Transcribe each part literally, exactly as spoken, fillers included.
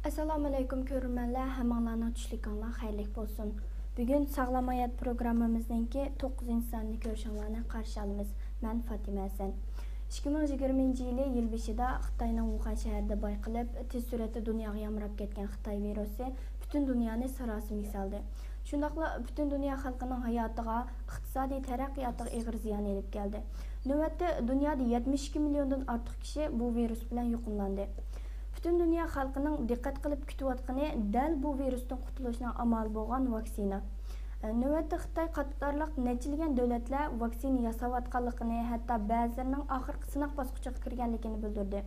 ئەسسالامۇئەلەيكۇم كۆرۈرمەنلەر، ھەممىڭلارنىڭ چۈشلۈكۈڭلار خەيرلىك بولسۇن. بۈگۈن ساغلام ھايات پروگراممىمىزنىڭكى توققۇزىنچى سانىنى كۆرۈشۈڭلارنى قارشى ئالىمىز. مەن فاتىمە ھەسەن. ئىككى مىڭ يىگىرمىنچى يىلى يىل بېشىدا خىتاينىڭ ۋۇخەن شەھىرىدە بايقىلىپ، تېز سۈرئەتتە دۇنياغا يامراپ كەتكەن خىتاي ۋىرۇسى پۈتۈن دۇنيانى ساراسىمىگە سالدى. شۇنداقلا پۈتۈن دۇنيا خەلقىنىڭ ھاياتىغا، ئىقتىسادىي تەرەققىياتىغا ئېغىر زىيان ئېلىپ كەلدى. نۆۋەتتە دۇنيادا يەتمىش ئىككى مىليوندىن ئارتۇق كىشى بۇ ۋىرۇس بىلەن يۇقۇملاندى. پۈتۈن دۇنيا خەلقىنىڭ دىققەت قىلىپ كۈتۈۋاتقىنى دەل بۇ ۋىرۇستىن قۇتۇلۇشنىڭ ئامالى بولغان ۋاكسىنا. نۆۋەتتە خىتاي قاتارلىق نەچچىلىگەن دۆلەتلەر ۋاكسىنا ياساۋاتقانلىقىنى، ھەتتا بەزىلىرىنىڭ ئاخىرقى سىناق باسقۇچىغا كىرگەنلىكىنى بىلدۈردى.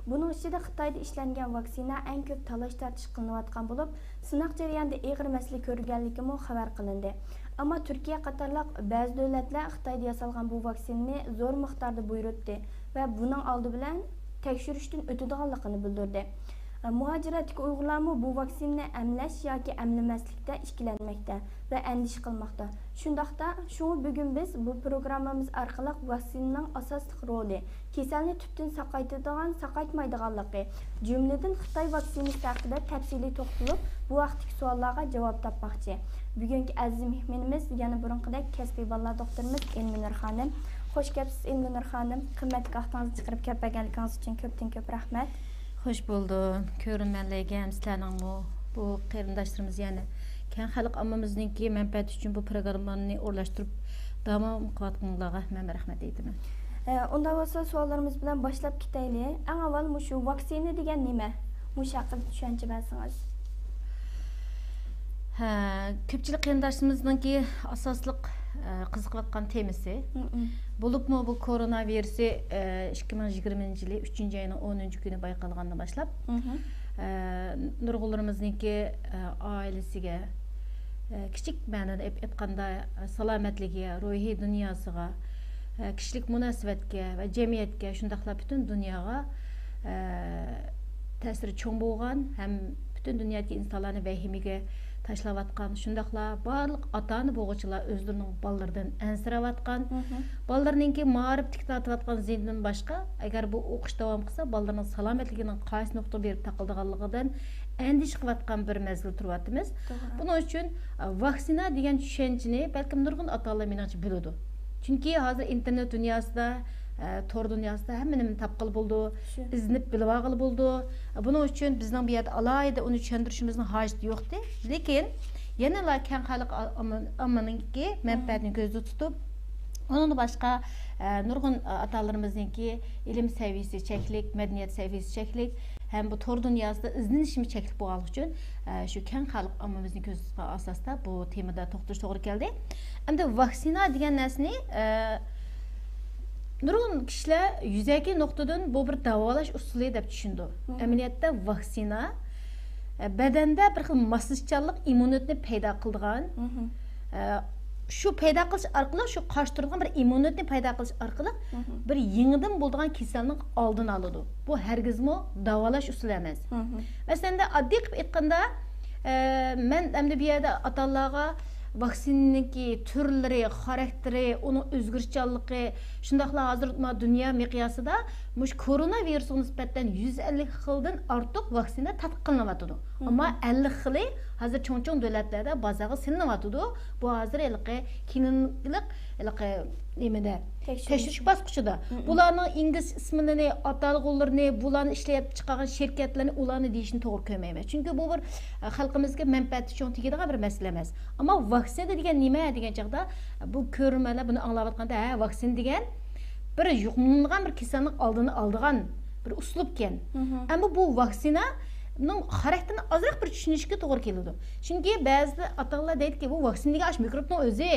بۇنىڭ ئىچىدە خىتايدا ئىشلەنگەن ۋاكسىنا ئەڭ كۆپ تالاش-تارتىش قىلىنىۋاتقان بولۇپ، سىناق جەريانىدا ئېغىر مەسىلە كۆرگەنلىكىمۇ خەۋەر قىلىندى. ئەمما تۈركىيە قاتارلىق بەزى دۆلەتلەر خىتايدا ياسالغان بۇ ۋاكسىنىنى زور مىقداردا بۇيرۇتتى ۋە بۇنىڭ ئالدى بىلەن تەكشۈرۈشتىن ئۆتىدىغانلىقىنى بىلدۈردى. مۇھاجىرەتتىكى ئۇيغۇرلارمۇ بۇ ۋاكسىنىنى ئەملەش ياكى ئەملىمەسلىكتە ئىككىلەنمەكتە ۋە ئەندىشە قىلماقتا. شۇنداقتا، شۇڭا بۈگۈن بىز بۇ پروگراممىمىز ئارقىلىق ۋاكسىنىنىڭ ئاساسلىق رولى، كېسەلنى تۈپتىن ساقايتىدىغان، ساقايتمايدىغانلىقى، جۈملىدىن خىتاي ۋاكسىنىسى ھەققىدە تەپسىلىي توختىلىپ، بۇ ھەقتىكى سوئاللارغا جاۋاب تاپماقچى. بۈگۈنكى ئەزىز مېھمىنىمىز يەنە بۇرۇنقىدەك كەسپىي بالىلار دوختۇرىمىز ئىلمىنۇر خانىم. خوش كەپسىز، ئىلمىنۇر خانىم. قىممەتلىك ۋاقتىڭىزنى چىقىرىپ كەپ بەرگەنلىكىڭىز ئۈچۈن كۆپتىن كۆپ رەھمەت. خوش بولدۇم. كۆرۈرمەنلەرگە ھەم سىلەرنىڭمۇ بۇ قېرىنداشلىرىمىز، يەنى كەڭ خەلق ئاممىمىزنىڭكى مەنپەئەتى ئۈچۈن بۇ پروگراممىنى ئورۇنلاشتۇرۇپ داۋام قىلىۋاتقىنىڭلارغا ھەممە رەھمەت ئېيتىمەن. ئە، ئۇنداق بولسا سوئاللىرىمىز بىلەن باشلاپ كېتەيلى. ئەڭ ئاۋۋال مۇشۇ ۋاكسىنا دېگەن نېمە؟ مۇشۇ ھەققىدە چۈشەنچە بەرسىڭىز. ھە، كۆپچىلىك قېرىنداشلىرىمىزنىڭكى ئاساسلىق، ئە، قىزىقىۋاتقان تېمىسى. مم. بولۇپمۇ بۇ كورونا ۋىرۇسى، ئە، ئىككى مىڭ يىگىرمىنچى يىلى ئۈچىنچى ئاينىڭ ئونىنچى كۈنى بايقالغاندىن باشلاپ، مم. ئە، نۇرغۇنلىرىمىزنىڭكى، ئە، ئائىلىسىگە، ئە، كىچىك مەنىدە ئېيتقاندا، سالامەتلىكىگە، روھىي دۇنياسىغا، ئە، كىشىلىك مۇناسىۋەتكە ۋە جەمئىيەتكە، شۇنداقلا پۈتۈن دۇنياغا، ئە، تەسىرى چوڭ بولغان ھەم پۈتۈن دۇنيادىكى ئىنسانلارنى ۋەھىمىگە تاشلاۋاتقان، شۇنداقلا بارلىق ئاتا-ئانا بولغۇچىلار ئۆزلىرىنىڭ بالىلىرىدىن ئەنسىرەۋاتقان، مم. بالىلىرىنىڭكى مائارىپتىكى تارتىۋاتقان زىيىنىدىن باشقا، ئەگەر بۇ ئوقۇش داۋام قىلسا، بالىلىرىنىڭ سالامەتلىكىنىڭ قايسى نۇقتىغا بېرىپ تاقىلىدىغانلىقىدىن ئەندىشە قىلىۋاتقان بىر مەزگىل تۇرۇۋاتىمىز. توغرا. بۇنىڭ ئۈچۈن، ئە، ۋاكسىنا دېگەن چۈشەنچىنى بەلكىم نۇرغۇن ئاتا-ئانىلار مېنىڭچە بىلىدۇ. چۈنكى ھازىر ئىنتېرنېت دۇنياسىدا، ئە، تور دۇنياسىدا ھەممە نېمىنى تاپقىلى بولىدۇ، شۇ. ئىزدىنىپ بىلىۋالغىلى بولىدۇ. بۇنىڭ ئۈچۈن بىزنىڭ بۇ يەردە ئالاھىدە ئۇنى چۈشەندۈرۈشىمىزنىڭ ھاجىتى يوقتى. لېكىن يەنىلا كەڭ خەلق ئا-، ئامما-، ئاممىنىڭكى مەنپەئەتىنى كۆزدە تۇتۇپ، ئۇنىڭدىن باشقا، ئە، نۇرغۇن ئاتا-ئانىلىرىمىزنىڭكى ئىلىم سەۋىيەسى چەكلىك، مەدەنىيەت سەۋىيەسى چەكلىك، ھەم بۇ تور دۇنياسىدا ئىزدىنىشىمۇ چەكلىك بولغانلىقى ئۈچۈن، ئە، شۇ كەڭ خەلق ئاممىمىزنى كۆزدە تۇتقان ئاساستا بۇ تېمىدا توختىلىش توغرا كەلدى. ئەمدى ۋاكسىنا دېگەن نەرسىنى، ئە، نۇرغۇن كىشىلەر يۈزەكى نۇقتىدىن بۇ بىر داۋالاش ئۇسۇلى دەپ چۈشىنىدۇ. مم. ئەمەلىيەتتە ۋاكسىنا، ئە، بەدەندە بىر خىل ماسلىشىشچانلىق ئىممۇنىتېتنى پەيدا قىلىدىغان، مم. ئە، شۇ پەيدا قىلىش ئارقىلىق، شۇ قارشى تۇرىدىغان بىر ئىممۇنىتېتنى پەيدا قىلىش ئارقىلىق، مم. بىر يېڭىدىن بولىدىغان كېسەلنىڭ ئالدىنى ئالىدۇ. بۇ ھەرگىزمۇ داۋالاش ئۇسۇلى ئەمەس. مم. مەسىلەن، ئەمدى ئاددىي قىلىپ ئېيتقاندا، ئە، مەن ئەمدى بۇ يەردە ئاتا-ئانىلارغا ۋاكسىنىنىڭكى تۈرلىرى، خاراكتېرى، ئۇنىڭ ئۆزگىرىشچانلىقى، شۇنداقلا ھازىر ما دۇنيا مىقياسىدا مۇشۇ كورونا ۋىرۇسىغا نىسبەتەن يۈز ئەللىك خىلدىن ئارتۇق ۋاكسىنا تەتقىق قىلىنىۋاتىدۇ. مم. ئەمما ئەللىك خىلى ھازىر چوڭ-چوڭ دۆلەتلەردە بازارغا سېلىنىۋاتىدۇ. بۇ ھازىر ھېلىقى كلىنىكىلىق، ھېلىقى نېمىدە، تەكشۈرۈش. تەكشۈرۈش باسقۇچىدا. مم. بۇلارنىڭ ئىنگلىز ئىسمىنى، ئاتالغۇلىرىنى، بۇلارنى ئىشلەپ چىقارغان شىركەتلەرنى، ئۇلارنى دېيىشنى توغرا كۆرمەيمەن. چۈنكى بۇ بىر، ئە، خەلقىمىزگە مەنپەئەتى چوڭ تېگىدىغان بىر مەسىلە ئەمەس. ئەمما ۋاكسىنا دېگەن نېمە دېگەن چاغدا، بۇ كۆرۈرمەنلەر بۇنى ئاڭلاۋاتقاندا، ھە، ۋاكسىنا دېگەن بىر يۇقۇملىنىدىغان بىر كېسەلنىڭ ئالدىنى ئالىدىغان بىر ئۇسلۇبكەن. مم. ئەمما بۇ ۋاكسىنانىڭ خاراكتېرىنى ئازراق بىر چۈشىنىشكە توغرا كېلىدۇ. چۈنكى بەزىدە ئاتا-ئانىلار دەيدىكى، بۇ ۋاكسىنا دېگەن ئاشۇ مىكروبنىڭ ئۆزى.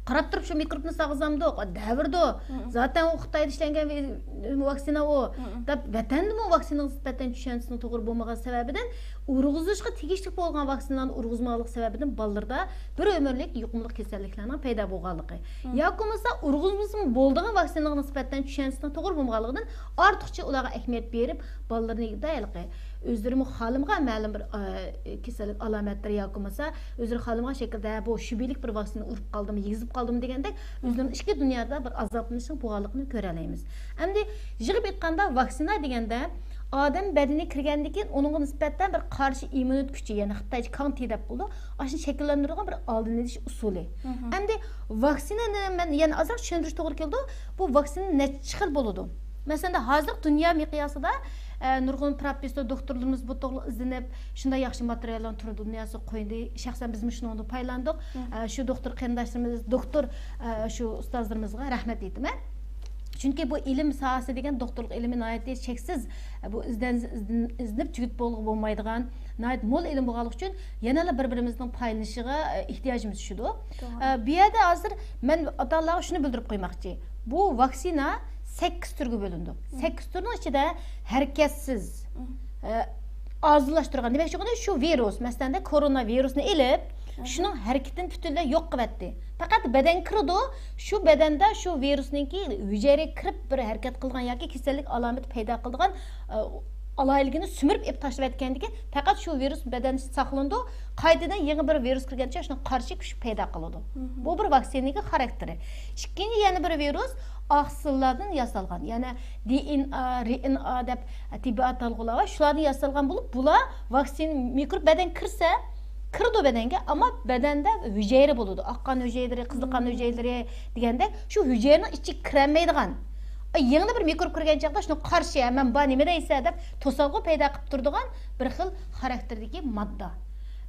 قاراپ تۇرۇپ شۇ مىكروبنى ساغىزامدۇق، دەۋرىدۇ. مم. زاتەن ئۇ خىتايدا ئىشلەنگەن ۋاكسىنا ئۇ. مم. دەپ ۋەتەندىمۇ ۋاكسىنىغا نىسبەتەن چۈشەنچىسىنىڭ توغرا بولمىغان سەۋەبىدىن ئۇرغۇزۇشقا تېگىشلىك بولغان ۋاكسىنىلارنى ئۇرغۇزمىغانلىق سەۋەبىدىن بالىلىردا بىر ئۆمۈرلۈك يۇقۇملۇق كېسەللىكلەرنىڭ پەيدا بولغانلىقى. مم. ياكى بولمىسا ئۇرغۇزمىسىمۇ بولىدىغان ۋاكسىنىغا نىسبەتەن چۈشەنچىسىنىڭ توغرا بولمىغانلىقىدىن ئارتۇقچە ئۇلارغا ئەھمىيەت بېرىپ، بالىلىرىنى ھېلىقى ئۆزلىرىمۇ خالىمىغان مەلۇم بىر، ئە، كېسەللىك ئالامەتلىرى ياكى بولمىسا ئۆزلىرى خالىمىغان شەكىلدە بۇ شۈبھىلىك بىر ۋاكسىنا ئۇرۇپ قالدىمۇ، يېگۈزۈپ قالدىمۇ دېگەندەك ئۆزلىرىنىڭ ئىچكى دۇنيادا بىر ئازابلىنىشنىڭ بولغانلىقىنى كۆرەلەيمىز. ئەمدى يىغىپ ئېيتقاندا، ۋاكسىنا دېگەندە ئادەم بەدىنىگە كىرگەندىن كېيىن ئۇنىڭغا نىسبەتەن بىر قارشى ئىممۇنىتېت كۈچى، يەنى خىتايچە كاڭتى دەپ بولىدۇ، ئاشۇنى شەكىللەندۈرىدىغان بىر ئالدىنى ئېلىش ئۇسۇلى. ئەمدى ۋاكسىنانى مەن يەنە ئازراق چۈشەندۈرۈش توغرا كېلىدۇ. بۇ ۋاكسىنا نەچچە خىل بولىدۇ. مەسىلەن، ھازىر دۇنيا مىقياسىدا، ئە، نۇرغۇن پروفېسسور، دوكتورلىرىمىز بۇ توغرىلىق ئىزدىنىپ، شۇنداق ياخشى ماتېرىياللارنى تور دۇنياسىغا قويدى. شەخسەن بىزمۇ شۇنىڭدىن پايدىلاندۇق. ئە، شۇ دوكتور قېرىنداشلىرىمىز، دوكتور، ئە، شۇ ئۇستازلىرىمىزغا رەھمەت ئېيتىمەن. چۈنكى بۇ ئىلىم ساھەسى دېگەن، دوكتورلۇق ئىلمى ناھايىتى چەكسىز، بۇ ئىزدەن-، ئىزدىن-، ئىزدىنىپ تۈگىتىپ بولغىلى بولمايدىغان ناھايىتى مول ئىلىم بولغانلىقى ئۈچۈن، يەنىلا بىر-بىرىمىزنىڭ پايدىلىنىشىغا، ئە، ئېھتىياجىمىز چۈشىدۇ. توغرا. ئە، بۇ يەردە ھازىر مەن ئاتا-ئانىلارغا شۇنى بىلدۈرۈپ قويماقچى. بۇ ۋاكسىنا سەككىز تۈرگە بۆلۈنىدۇ. سەككىز تۈرنىڭ ئىچىدە ھەرىكەتسىز، ئە، ئاجىزلاشتۇرغان، دېمەكچى بولغىنى شۇ ۋىرۇس، مەسىلەن، كورونا ۋىرۇسنى ئېلىپ، شۇنىڭ ھەرىكىتىنى پۈتۈنلەي يوق قىلىۋەتتى. پەقەت بەدەنگە كىرىدۇ، شۇ بەدەندە شۇ ۋىرۇسنىڭكى ھۈجەيرىگە كىرىپ بىر ھەرىكەت قىلىدىغان ياكى كېسەللىك ئالامىتى پەيدا قىلىدىغان، ئە، ئالاھىدىلىكىنى سۈمۈرۈپ ئېلىپ تاشلىۋەتكەندىن كېيىن، پەقەت شۇ ۋىرۇس بەدەندە ساقلىنىدۇ، قايتىدىن يېڭى بىر ۋىرۇس كىرگەنچە شۇنىڭغا قارشى كۈچ پەيدا قىلىدۇ. بۇ بىر ۋاكسىنىنىڭكى خاراكتېرى. ئىككىنچى يەنە بىر ۋىرۇس ئاقسىللاردىن ياسالغان، يەنى دى ئېن ئا، رى ئېن ئا دەپ تېببىي ئاتالغۇلار بار، شۇلاردىن ياسالغان بولۇپ، بۇلار ۋاكسىنا مىكروب بەدەنگە كىرسە، كىرىدۇ بەدەنگە، ئەمما بەدەندە ھۈجەيرە بولىدۇ. ئاق قان ھۈجەيرىلىرى، قىزىل قان ھۈجەيرىلىرى دېگەندەك، شۇ ھۈجەيرىنىڭ ئىچىگە كىرەلمەيدىغان. ئاي، يېڭىلا بىر مىكروب كىرگەن چاغدا شۇنىڭغا قارشى، «ھە، مەن بار، نېمە دەيسەن؟» دەپ توسالغۇ پەيدا قىلىپ تۇرىدىغان بىر خىل خاراكتېردىكى ماددا.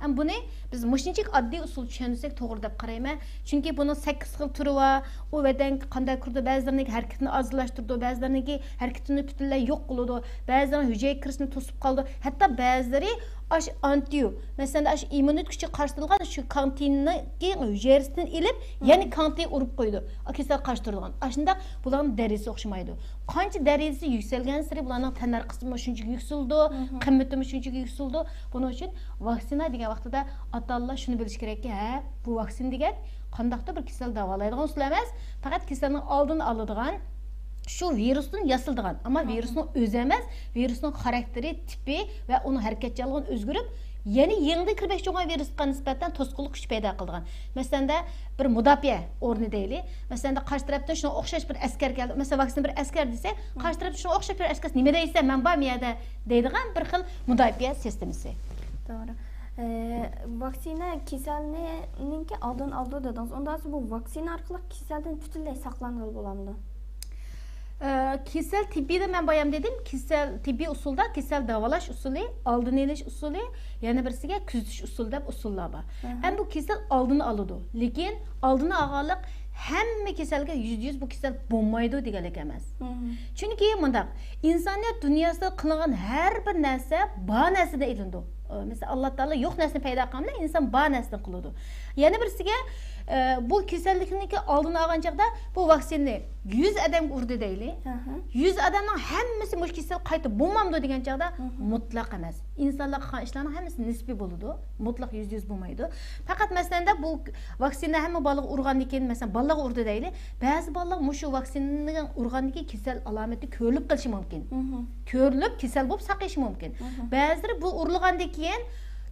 ھەم بۇنى بىز مۇشۇنچىلىك ئاددىي ئۇسۇلدا چۈشەنسەك توغرا دەپ قارايمەن. چۈنكى بۇنىڭ سەككىز خىل تۈرى بار. ئۇ بەدەنگە قانداق كىرىدۇ، بەزىلىرىنىڭكى ھەرىكىتىنى ئاجىزلاشتۇرىدۇ، بەزىلىرىنىڭكى ھەرىكىتىنى پۈتۈنلەي يوق قىلىدۇ، بەزىلىرىنىڭ ھۈجەيرە كىرىشىنى توسۇپ قالىدۇ. ھەتتا بەزىلىرى ئاشۇ ئانتىيۇ، مەسىلەن، ئاشۇ ئىممۇنىتېت كۈچى قارشى تۇرىدىغان شۇ كاڭتىنىڭكى ھۈجەيرىسىدىن ئېلىپ، يەنە كاڭتىنى ئۇرۇپ قويىدۇ. كېسەل قارشى تۇرىدىغان. ئاشۇنداق بۇلارنىڭ دەرىجىسى ئوخشىمايدۇ. قانچە دەرىجىسى يۈكسەلگەنسېرى بۇلارنىڭ تەن ھەرىكىتىمۇ شۇنچىلىك يۈكسىلىدۇ، قىممىتىمۇ شۇنچىلىك يۈكسىلىدۇ. بۇنىڭ ئۈچۈن ۋاكسىنا دېگەن ۋاقتىدا ئاتا-ئانىلار شۇنى بىلىشى كېرەككى، ھە، بۇ ۋاكسىنا دېگەن قانداقتۇر بىر كېسەل داۋالايدىغان ئۇسۇل ئەمەس، پەقەت كېسەلنىڭ ئالدىنى ئالىدىغان، شۇ ۋىرۇستىن ياسىلىدىغان، ئەمما ۋىرۇسنىڭ ئۆزى ئەمەس، ۋىرۇسنىڭ خاراكتېرى، تىپى ۋە ئۇنىڭ ھەرىكەتچانلىقىنى ئۆزگىرىپ، يەنە يېڭىدىن كىرمەكچى بولغان ۋىرۇسقا نىسبەتەن توسقۇنلۇق كۈچ پەيدا قىلىدىغان. مەسىلەندە، بىر مۇداپىئە ئورنى دەيلى. مەسىلەندە، قارشى تەرەپتىن شۇنىڭغا ئوخشاش بىر ئەسكەر كەلدى. مەسىلەن، ۋاكسىنا بىر ئەسكەر دېسەك، قارشى تەرەپتىن شۇنىڭغا ئوخشاش بىر ئەسكەر، «نېمە دەيسەن، مەن بارمۇ يەردە؟» دەيدىغان بىر خىل مۇداپىئە سىستېمىسى. توغرا. ئە، ۋاكسىنا كېسەلنىڭكى ئالدىنى ئالىدۇ دېدىڭىز. ئۇنداق بولسا بۇ ۋاكسىنا ئارقىلىق كېسەلدىن پۈتۈنلەي ساقلانغىلى بولامدۇ؟ ئە، كېسەل تېببىيدا مەن بايام دېدىم، كېسەل تېببىي ئۇسۇلدا كېسەل داۋالاش ئۇسۇلى، ئالدىنى ئېلىش ئۇسۇلى، يەنە بىرسىگە كۆزىتىش ئۇسۇلى دەپ ئۇسۇللار بار. ئەمما بۇ كېسەل ئالدىنى ئالىدۇ، لېكىن ئالدىنى ئالغانلىق ھەممە كېسەلگە يۈزدە يۈز بۇ كېسەل بولمايدۇ دېگەنلىك ئەمەس. چۈنكى مۇنداق، ئىنسانىيەت دۇنياسىدا قىلىنغان ھەر بىر نەرسە بار نەرسىدىن ئېلىنىدۇ. ئە، مەسىلەن، ئاللا تائالا يوق نەرسىنى پەيدا قىلغان بىلەن ئىنسان بار نەرسىدىن قىلىدۇ. يەنە بىرسىگە، ئە، بۇ كېسەللىكنىڭكى ئالدىنى ئالغان چاغدا بۇ ۋاكسىنىنى يۈز ئادەمگە ئۇردى دەيلى. يۈز ئادەمنىڭ ھەممىسى مۇشۇ كېسەل قايتا بولمامدۇ دېگەن چاغدا مۇتلەق ئەمەس. ئىنسانلار قىلغان ئىشلارنىڭ ھەممىسى نىسپىي بولىدۇ. مۇتلەق يۈزدە يۈز بولمايدۇ. پەقەت مەسىلەندە بۇ ۋاكسىنا ھەممە بالىغا ئۇرغاندىن كېيىن، مەسىلەن، بالىلارغا ئۇردى دەيلى. بەزى بالىلار مۇشۇ ۋاكسىنىنى ئۇرغاندىن كېيىن كېسەل ئالامىتى كۆرۈلۈپ قېلىشى مۇمكىن. كۆرۈلۈپ كېسەل بولۇپ ساقىيىشى مۇمكىن. بەزىلىرى بۇ ئۇرۇلغاندىن كېيىن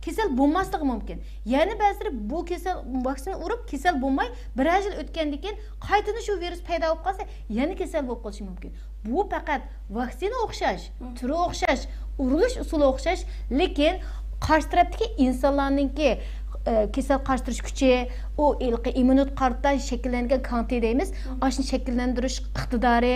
كېسەل بولماسلىقى مۇمكىن. يەنە بەزىلىرى بۇ كېسەل، ۋاكسىنا ئۇرۇپ كېسەل بولماي، بىرەر يىل ئۆتكەندىن كېيىن قايتىدىن شۇ ۋىرۇس پەيدا بولۇپ قالسا، يەنە كېسەل بولۇپ قېلىشى مۇمكىن. بۇ پەقەت ۋاكسىنا ئوخشاش، تۈرى ئوخشاش، ئۇرۇلۇش ئۇسۇلى ئوخشاش، لېكىن قارشى تەرەپتىكى ئىنسانلارنىڭكى، ئە، كېسەل قارشى تۇرۇش كۈچى، ئۇ ھېلىقى ئىممۇنىتېت قارتا شەكىللەنگەن كاڭتى دەيمىز، ئاشۇنى شەكىللەندۈرۈش ئىقتىدارى،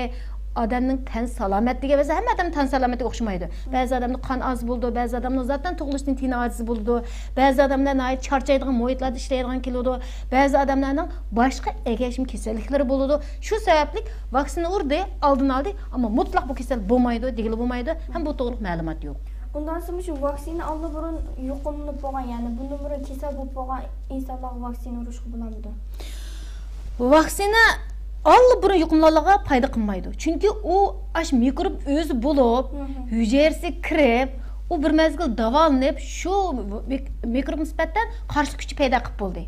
ئادەمنىڭ تەن سالامەتلىكى، مەسىلەن، ھەممە ئادەمنىڭ تەن سالامەتلىكى ئوخشىمايدۇ. بەزى ئادەمنىڭ قان ئاز بولىدۇ، بەزى ئادەمنىڭ زاتەن تۇغۇلۇشتىن تېنى ئاجىز بولىدۇ، بەزى ئادەملەر ناھايىتى چارچايدىغان مۇھىتلاردا ئىشلەيدىغان كېلىدۇ، بەزى ئادەملەرنىڭ باشقا ئەگەشمە كېسەللىكلىرى بولىدۇ. شۇ سەۋەبلىك ۋاكسىنا ئۇردى، ئالدىنى ئالدى، ئەمما مۇتلەق بۇ كېسەل بولمايدۇ دېگىلى بولمايدۇ، ھەم بۇ توغرىلىق مەلۇمات يوق. ئۇنداق دېسە، مۇشۇ ۋاكسىنا ئاللىبۇرۇن يۇقۇملىنىپ بولغان، يەنى بۇندىن بۇرۇن كېسەل بولۇپ بولغان ئىنسانلارغا ۋاكسىنا ئۇرۇشقا بولامدۇ؟ ۋاكسىنا ئاللىبۇرۇن يۇقۇملانغانلارغا پايدا قىلمايدۇ. چۈنكى ئۇ ئاشۇ مىكروب ئۆزى بولۇپ، ھۈجەيرىسىگە كىرىپ، ئۇ بىر مەزگىل داۋالىنىپ، شۇ مىك-، مىكروب نىسبەتەن قارشىلىق كۈچى پەيدا قىلىپ بولدى.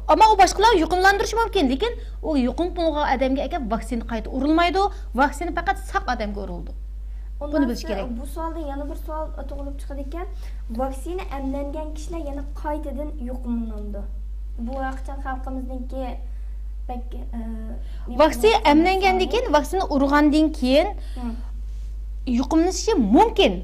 ئەمما ئۇ باشقىلارنى يۇقۇملاندۇرۇشى مۇمكىن، لېكىن ئۇ يۇقۇم بولغان ئادەمگە ئەكەپ ۋاكسىنا قايتا ئۇرۇلمايدۇ. ۋاكسىنا پەقەت ساق ئادەمگە ئۇرۇلىدۇ. بۇنى بىلىش كېرەك. بۇ سوئالدا يەنە بىر سوئال تۇغۇلۇپ چىقىدىكەن. ۋاكسىنا ئەملەنگەن كىشىلەر يەنە قايتىدىن يۇقۇملىنامدۇ؟ بۇ ھەقىقەتەن خەلقىمىزنىڭكى بەك، ئە، ۋاكسىنا ئەملەنگەندىن كېيىن، ۋاكسىنا ئۇرغاندىن كېيىن يۇقۇملىنىشى مۇمكىن.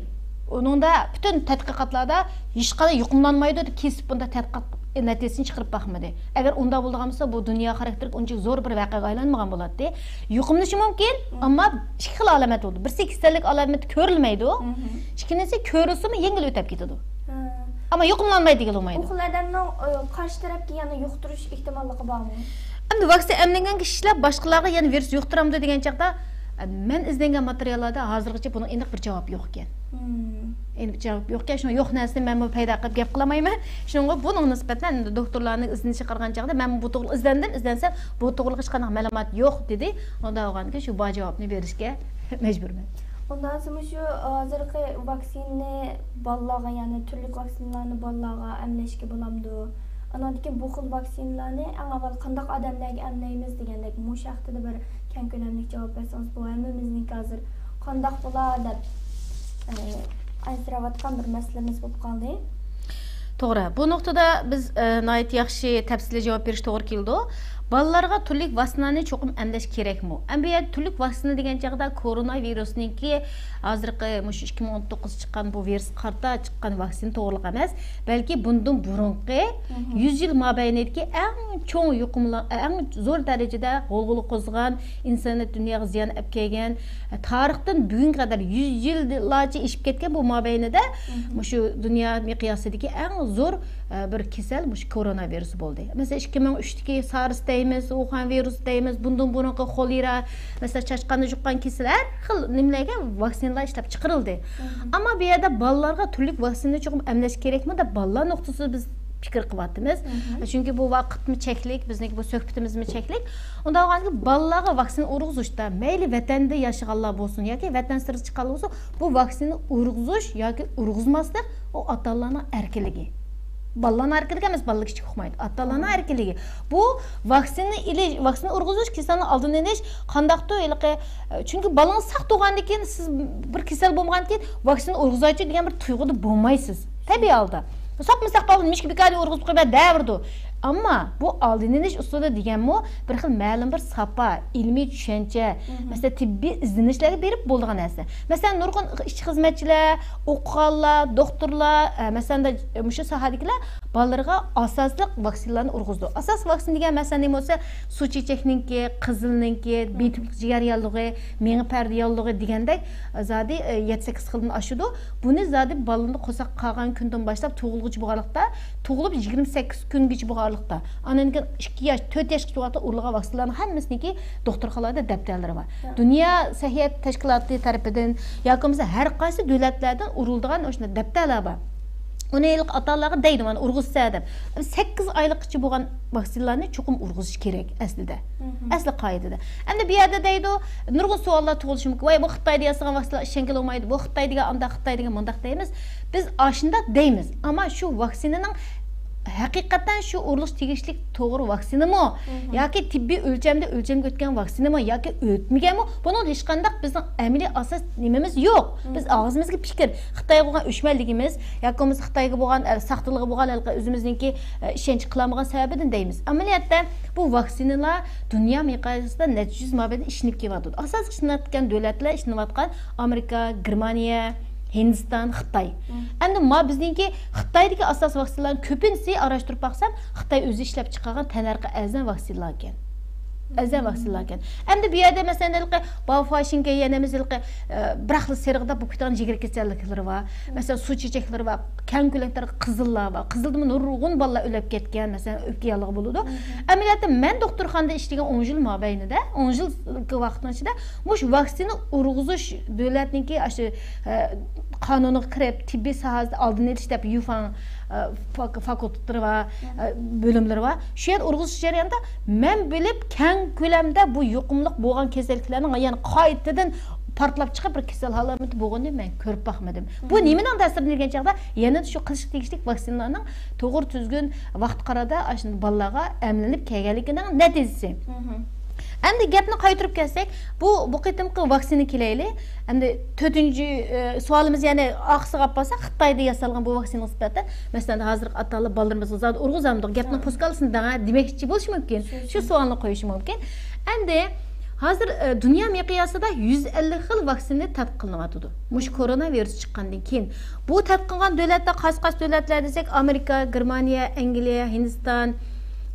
ئۇنىڭدا پۈتۈن تەتقىقاتلاردا ھېچقانداق يۇقۇملانمايدۇ دەپ كېسىپ بۇنداق تەتقىقات نەتىجىسىنى چىقىرىپ باقمىدى. ئەگەر ئۇنداق بولىدىغان بولسا، بۇ دۇنيا خاراكتېرلىك ئۇنچە زور بىر ۋەقەگە ئايلانمىغان بولاتتى. يۇقۇملىنىشى مۇمكىن، ئەمما ئىككى خىل ئالامەت بولىدۇ. بىرسى كېسەللىك ئالامىتى كۆرۈلمەيدۇ. ئىككىنچىسى كۆرۈلسىمۇ يەڭگىل ئۆتەپ كېتىدۇ. ئەمما يۇقۇملانمايدۇ دېگىلى بولمايدۇ. ئۇ خىل ئادەمنىڭ، ئە، قارشى تەرەپكە يەنە يۇقتۇرۇش ئېھتىماللىقى بارمۇ؟ ئەمدى ۋاكسىنا ئەملەنگەن كىشىلەر باشقىلارغا يەنە ۋىرۇس يۇقتۇرامدۇ دېگەن چاغدا، ئە، مەن ئىزدەنگەن ماتېرىياللاردا ھازىرغىچە بۇنىڭ ئېنىق بىر جاۋابى يوق ئىكەن. ئېنىق جاۋاب يوق ئىكەن، شۇڭا يوق نەرسىنى مەنمۇ پەيدا قىلىپ گەپ قىلالمايمەن. شۇنىڭغا بۇنىڭغا نىسبەتەن ئەمدى دوختۇرلارنىڭ ئىزدىنىشىگە قارىغان چاغدا مەنمۇ بۇ توغرىلىق ئىزدەندىم، ئىزدەنسەم بۇ توغرىلىق ھېچقانداق مەلۇمات يوق دېدى. ئۇنداق بولغاندىكىن شۇ بار جاۋابنى بېرىشكە مەجبۇرمەن. ئۇنداق بولسا مۇشۇ ھازىرقى ۋاكسىنىنى بالىلارغا، يەنى تۈرلۈك ۋاكسىنىلارنى بالىلارغا ئەملەشكە بولامدۇ؟ ئاناندىن كېيىن بۇ خىل ۋاكسىنىلارنى ئەڭ ئاۋۋال قانداق ئادەملەرگە ئەملەيمىز دېگەندەك مۇشۇ ھەقتىدە بىر كەڭ كۆلەملىك جاۋاب بەرسىڭىز، بۇ ھەممىمىزنىڭكى ھازىر قانداق بولا دەپ، ئە، ئەنسىرەۋاتقان بىر مەسىلىمىز بولۇپ قالدى. توغرا. بۇ نۇقتىدا بىز، ئە، ناھايىتى ياخشى تەپسىلىي جاۋاب بېرىش توغرا كېلىدۇ. بالىلارغا تۈرلۈك ۋاكسىنانى چوقۇم ئەملەش كېرەكمۇ؟ ئەمدى بۇ يەردە تۈرلۈك ۋاكسىنا دېگەن چاغدا كورونا ۋىرۇسنىڭكى ھازىرقى مۇشۇ ئىككى مىڭ ئون توققۇزدا چىققان بۇ ۋىرۇسقا قارىتا چىققان ۋاكسىنا توغرىلىق ئەمەس، بەلكى بۇندىن بۇرۇنقى يۈز يىل مابەينىدىكى ئەڭ چوڭ يۇقۇملار، ئەڭ زور دەرىجىدە غۇلغۇلا قوزغىغان، ئىنسانىيەت دۇنياغا زىيان ئەپ كەلگەن، تارىختىن بۈگۈنگە قەدەر يۈز يىللارچە ئېشىپ كەتكەن بۇ مابەينىدە مۇشۇ دۇنيا مىقياسىدىكى ئەڭ زور، ئە، بىر كېسەل مۇشۇ كورونا ۋىرۇسى بولدى. مەسىلەن، ئىككى مىڭ ئۈچتىكى سارس دەيمىز، ئۇخان ۋىرۇسى دەيمىز، بۇندىن بۇرۇنقى خولېرا، مەسىلەن، چاشقاندا يۇققان كېسەل، ھەر خىل نېمىلەرگە ۋاكسىنىلار ئىشلەپ چىقىرىلدى. ئەمما بۇ يەردە بالىلارغا تۈرلۈك ۋاكسىنا چوقۇم ئەملەش كېرەكمۇ دەپ بالىلار نۇقتىسىدا بىز پىكىر قىلىۋاتىمىز. چۈنكى بۇ ۋاقىتمۇ چەكلىك، بىزنىڭكى بۇ سۆھبىتىمىزمۇ چەكلىك. ئۇنداق بولغاندىكىن بالىلارغا ۋاكسىنا ئۇرغۇزۇشتا مەيلى ۋەتەندە ياشىغانلار بولسۇن ياكى ۋەتەن سىرتىدا چىققانلار بولسۇن، بۇ ۋاكسىنا ئۇرغۇزۇش ياكى ئۇرغۇزماسلىق ئۇ ئاتا-ئانىلارنىڭ ئەركىنلىكى. بالىلارنىڭ ئەركىنلىكى ئەمەس، بالىلار كىچىك ئۇقمايدۇ. ئاتا-ئانىلارنىڭ ئەركىنلىكى. بۇ ۋاكسىنا ئېلىش، ۋاكسىنا ئۇرغۇزۇش، كېسەلنىڭ ئالدىنى ئېلىش قانداقتۇر ھېلىقى، چۈنكى بالىڭىز ساق تۇرغاندىن كېيىن، سىز بىر كېسەل بولمىغاندىن كېيىن ۋاكسىنا ئۇرغۇزايچۇ دېگەن بىر تۇيغۇدا بولمايسىز. تەبىئىي ھالدا. ساقمۇ ساق بالىنى مۈشكۈل بىكارنى ئۇرغۇزۇپ قويۇپ بەرىۋېرىدۇ. ئەمما بۇ ئالدىنى ئېلىش ئۇسۇلى دېگەنمۇ بىر خىل مەلۇم بىر ساپا، ئىلمىي چۈشەنچە، مەسىلەن، تېببىي ئىزدىنىشلەرگە بېرىپ بولىدىغان نەرسە. مەسىلەن، نۇرغۇن ئىشچى خىزمەتچىلەر، ئوقۇغانلار، دوختۇرلار، ئە، مەسىلەن، مۇشۇ ساھەدىكىلەر بالىلىرىغا ئاساسلىق ۋاكسىنىلارنى ئۇرغۇزىدۇ. ئاساسلىق ۋاكسىنا دېگەن، مەسىلەن، نېمە بولسا، سۇ چېچەكنىڭكى، قىزىلنىڭكى، بىتۇپلۇق جىگەر ياللۇغى، مېڭە پەردە ياللۇغى دېگەندەك، زادى، ئە، يەتتە سەككىز خىلدىن ئاشىدۇ. بۇنى زادى بالىنى قورساقتا قالغان كۈندىن باشلاپ تۇغۇلغۇچە بولغانلىقتا، تۇغۇلۇپ يىگىرمە سەككىز كۈنگىچە بولغانلىقتا، ئاندىن كېيىن ئىككى ياش، تۆت ياشقىچە بولغانلىقتا ئۇرۇلغان ۋاكسىنىلارنىڭ ھەممىسىنىڭكى دوختۇرخانىلاردا دەپتەرلىرى بار. دۇنيا سەھىيە تەشكىلاتى تەرىپىدىن ياكى بولمىسا ھەر قايسى دۆلەتلەردىن ئۇرۇلىدىغان ئاشۇنداق دەپتەرلەر بار. ئۇنى ھېلىقى ئاتا-ئانىلارغا دەيدۇ، مانا ئۇرغۇزسە دەپ. سەككىز ئايلىققىچە بولغان ۋاكسىنىلارنى چوقۇم ئۇرغۇزۇش كېرەك ئەسلىدە. ئەسلى قائىدىدە. ئەمدى بۇ يەردە دەيدۇ، نۇرغۇن سوئاللار تۇغۇلۇشى مۇمكىن. ۋاي، بۇ خىتايدا ياسىغان ۋاكسىنىلار ئىشەنگىلى بولمايدۇ، بۇ خىتاي دېگەن ئانداق، خىتاي دېگەن مۇنداق دەيمىز. بىز ئاشۇنداق دەيمىز. ئەمما شۇ ۋاكسىنىنىڭ ھەقىقەتەن شۇ ئۇرۇلۇش تېگىشلىك توغرا ۋاكسىنىمۇ؟ ياكى تېببىي ئۆلچەمدە ئۆلچەمگە ئۆتكەن ۋاكسىنىمۇ؟ ياكى ئۆتمىگەنمۇ؟ بۇنىڭدا ھېچقانداق بىزنىڭ ئەمەلىي ئاساس نېمىمىز يوق. بىز ئاغزىمىزغا پىكىر، خىتايغا بولغان ئۆچمەنلىكىمىز ياكى بولمىسا خىتايغا بولغان، ئە، ساختىلىقىغا بولغان ھېلىقى ئۆزىمىزنىڭكى، ئە، ئىشەنچ قىلالمىغان سەۋەبىدىن دەيمىز. ئەمەلىيەتتە بۇ ۋاكسىنىلار دۇنيا مىقياسىدا نەچچە يۈز مابەينىدە ئىشلىنىپ كېلىۋاتىدۇ. ئاساسلىق ئىشلىنىۋاتقان دۆلەتلەر، ئىشلىنىۋاتقان ئامېرىكا، گېرمانىيە، ھىندىستان، خىتاي. ئەمدى ما بىزنىڭكى خىتايدىكى ئاساسىي ۋاكسىنىلارنىڭ كۆپىنچىسى ئاراشتۇرۇپ باقسام، خىتاي ئۆزى ئىشلەپ چىقارغان تەننەرخى ئەرزان ۋاكسىنىلار ئىكەن. ئەرزان ۋاكسىنىلار ئىكەن. ئەمدى بۇ يەردە مەسىلەن، ھېلىقى باۋفاشىنگە يەنە بىز ھېلىقى، ئە، بىراقلا سېرىقداپ بولۇپ كېتىدىغان جىگەر كېسەللىكلىرى بار. مەسىلەن، سۇ چېچەكلىرى بار. كەڭ كۆلەمدە قىزىللار بار. قىزىلدىمۇ نۇرغۇن بالىلار ئۆلۈپ كەتكەن، مەسىلەن، ئۆپكە ياللۇغى بولىدۇ. ئەمەلىيەتتە مەن دوختۇرخانىدا ئىشلىگەن ئون يىل مابەينىدە، ئون يىل ۋاقىتنىڭ ئىچىدە مۇشۇ ۋاكسىنا ئۇرغۇزۇش دۆلەتنىڭكى ئاشۇ، ئە، قانۇنىغا كىرىپ، تېببىي ساھەسىدە ئالدىنى ئېلىش دەپ يۈفاڭ، ئە، فاك-، فاكۇلتېتلىرى بار، ئە، بۆلۈملىرى بار. شۇ يەردە ئۇرغۇزۇش جەريانىدا مەن بىلىپ كەڭ كۆلەمدە بۇ يۇقۇملۇق بولغان كېسەللىكلەرنىڭ يەنە قايتىدىن پارتلاپ چىقىپ، بىر كېسەل ئالامىتى بولغىنىنى مەن كۆرۈپ باقمىدىم. بۇ نېمىنىڭ تەسىرىدىن دېگەن چاغدا، يەنە شۇ قىلىشقا تېگىشلىك ۋاكسىنىلارنىڭ توغرا تۈزگۈن ۋاقىت قارىدا ئاشۇ بالىلارغا ئەملىنىپ كەلگەنلىكىنىڭ نەتىجىسى. ئەمدى گەپنى قايتۇرۇپ كەلسەك، بۇ، بۇ قېتىمقى ۋاكسىنا كېلەيلى. ئەمدى تۆتىنچى، ئە، سوئالىمىز يەنە ئارقىسىغا ئاپ بارساق، خىتايدا ياسالغان بۇ ۋاكسىنىغا نىسبەتەن، مەسىلەن، ھازىرقى ئاتا-ئانىلار بالىلىرىمىزغا زادى ئۇرغۇزامدۇق؟ گەپنىڭ پوسكالىسىنى دەڭە دېمەكچى بولۇشى مۇمكىن. شۇ سوئالنى قويۇشى مۇمكىن. ئەمدى ھازىر، ئە، دۇنيا مىقياسىدا يۈز ئەللىك خىل ۋاكسىنا تەتقىق قىلىنىۋاتىدۇ. مۇشۇ كورونا ۋىرۇس چىققاندىن كېيىن. بۇ تەتقىق قىلغان دۆلەتلەر، قايسى، قايسى دۆلەتلەر دېسەك، ئامېرىكا، گېرمانىيە، ئەنگلىيە، ھىندىستان،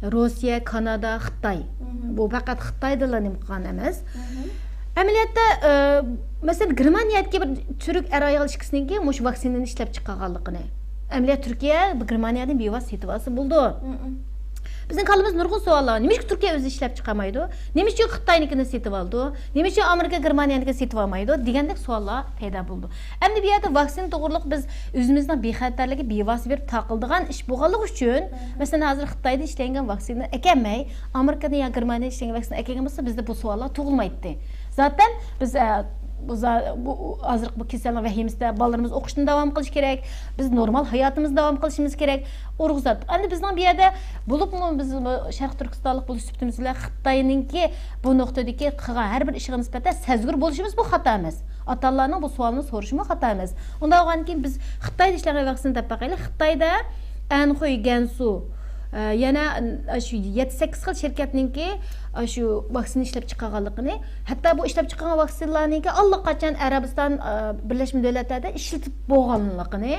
روسىيە، كانادا، خىتاي. مهم. بۇ پەقەت خىتايدىلا نېمە قىلغان ئەمەس. مهم. ئەمەلىيەتتە، ئە، مەسىلەن، گېرمانىيەدىكى بىر تۈرك ئەر-ئايال ئىككىسىنىڭكى مۇشۇ ۋاكسىنىنى ئىشلەپ چىقارغانلىقىنى. ئەمەلىيەت تۈركىيە بۇ گېرمانىيەدىن بىۋاسىتە سېتىۋالسا بولىدۇ. مم. بىزنىڭ كاللىمىزدا نۇرغۇن سوئاللار. نېمىشقا تۈركىيە ئۆزى ئىشلەپ چىقارمايدۇ؟ نېمە ئۈچۈن خىتاينىڭكىنى سېتىۋالىدۇ؟ نېمە ئۈچۈن ئامېرىكا گېرمانىيەنىڭكىنى سېتىۋالمايدۇ؟ دېگەندەك سوئاللار پەيدا بولىدۇ. ئەمدى بۇ يەردە ۋاكسىنا توغرىلىق بىز ئۆزىمىزنىڭ بىخەتەرلىكى، بىۋاسىتە بېرىپ تاقىلىدىغان ئىش بولغانلىقى ئۈچۈن، مم، مەسىلەن، ھازىر خىتايدا ئىشلەنگەن ۋاكسىنا ئەكەلمەي، ئامېرىكىدىن يا گېرمانىيەدە ئىشلەنگەن ۋاكسىنا ئەكەلگەن بولسا، بىزدە بۇ سوئاللار تۇغۇلمايتتى. زاتەن بىز، ئە، بۇ زا-، بۇ ھازىرقى بۇ كېسەلنىڭ ۋەھىمىسىدە بالىلىرىمىز ئوقۇشنى داۋام قىلىشى كېرەك. بىز نورمال ھاياتىمىزنى داۋام قىلىشىمىز كېرەك. ئۇرۇق زات. ئەمدى بىزنىڭ بۇ يەردە بولۇپمۇ بىز بۇ شەرقىي تۈركىستانلىق بولۇش سۈپىتىمىز بىلەن خىتاينىڭكى بۇ نۇقتىدىكى قىلغان ھەر بىر ئىشىغا نىسبەتەن سەزگۈر بولۇشىمىز بۇ خاتا ئەمەس. ئاتا-ئانىلارنىڭ بۇ سوئالنى سورىشىمۇ خاتا ئەمەس. ئۇنداق بولغاندىن كېيىن بىز خىتايدا ئىشلەنگەن ۋاكسىنا دەپ باقايلى. خىتايدا ئەنخۇي، گەنسۇ، ئە، يەنە، ئە، شۇ يەتتە سەككىز خىل شىركەتنىڭكى، ئە، شۇ ۋاكسىنا ئىشلەپ چىقارغانلىقىنى، ھەتتا بۇ ئىشلەپ چىقارغان ۋاكسىنىلارنىڭكى ئاللىقاچان ئەرەبىستان، ئە، بىرلەشمە دۆلەتلەردە ئىشلىتىپ بولغانلىقىنى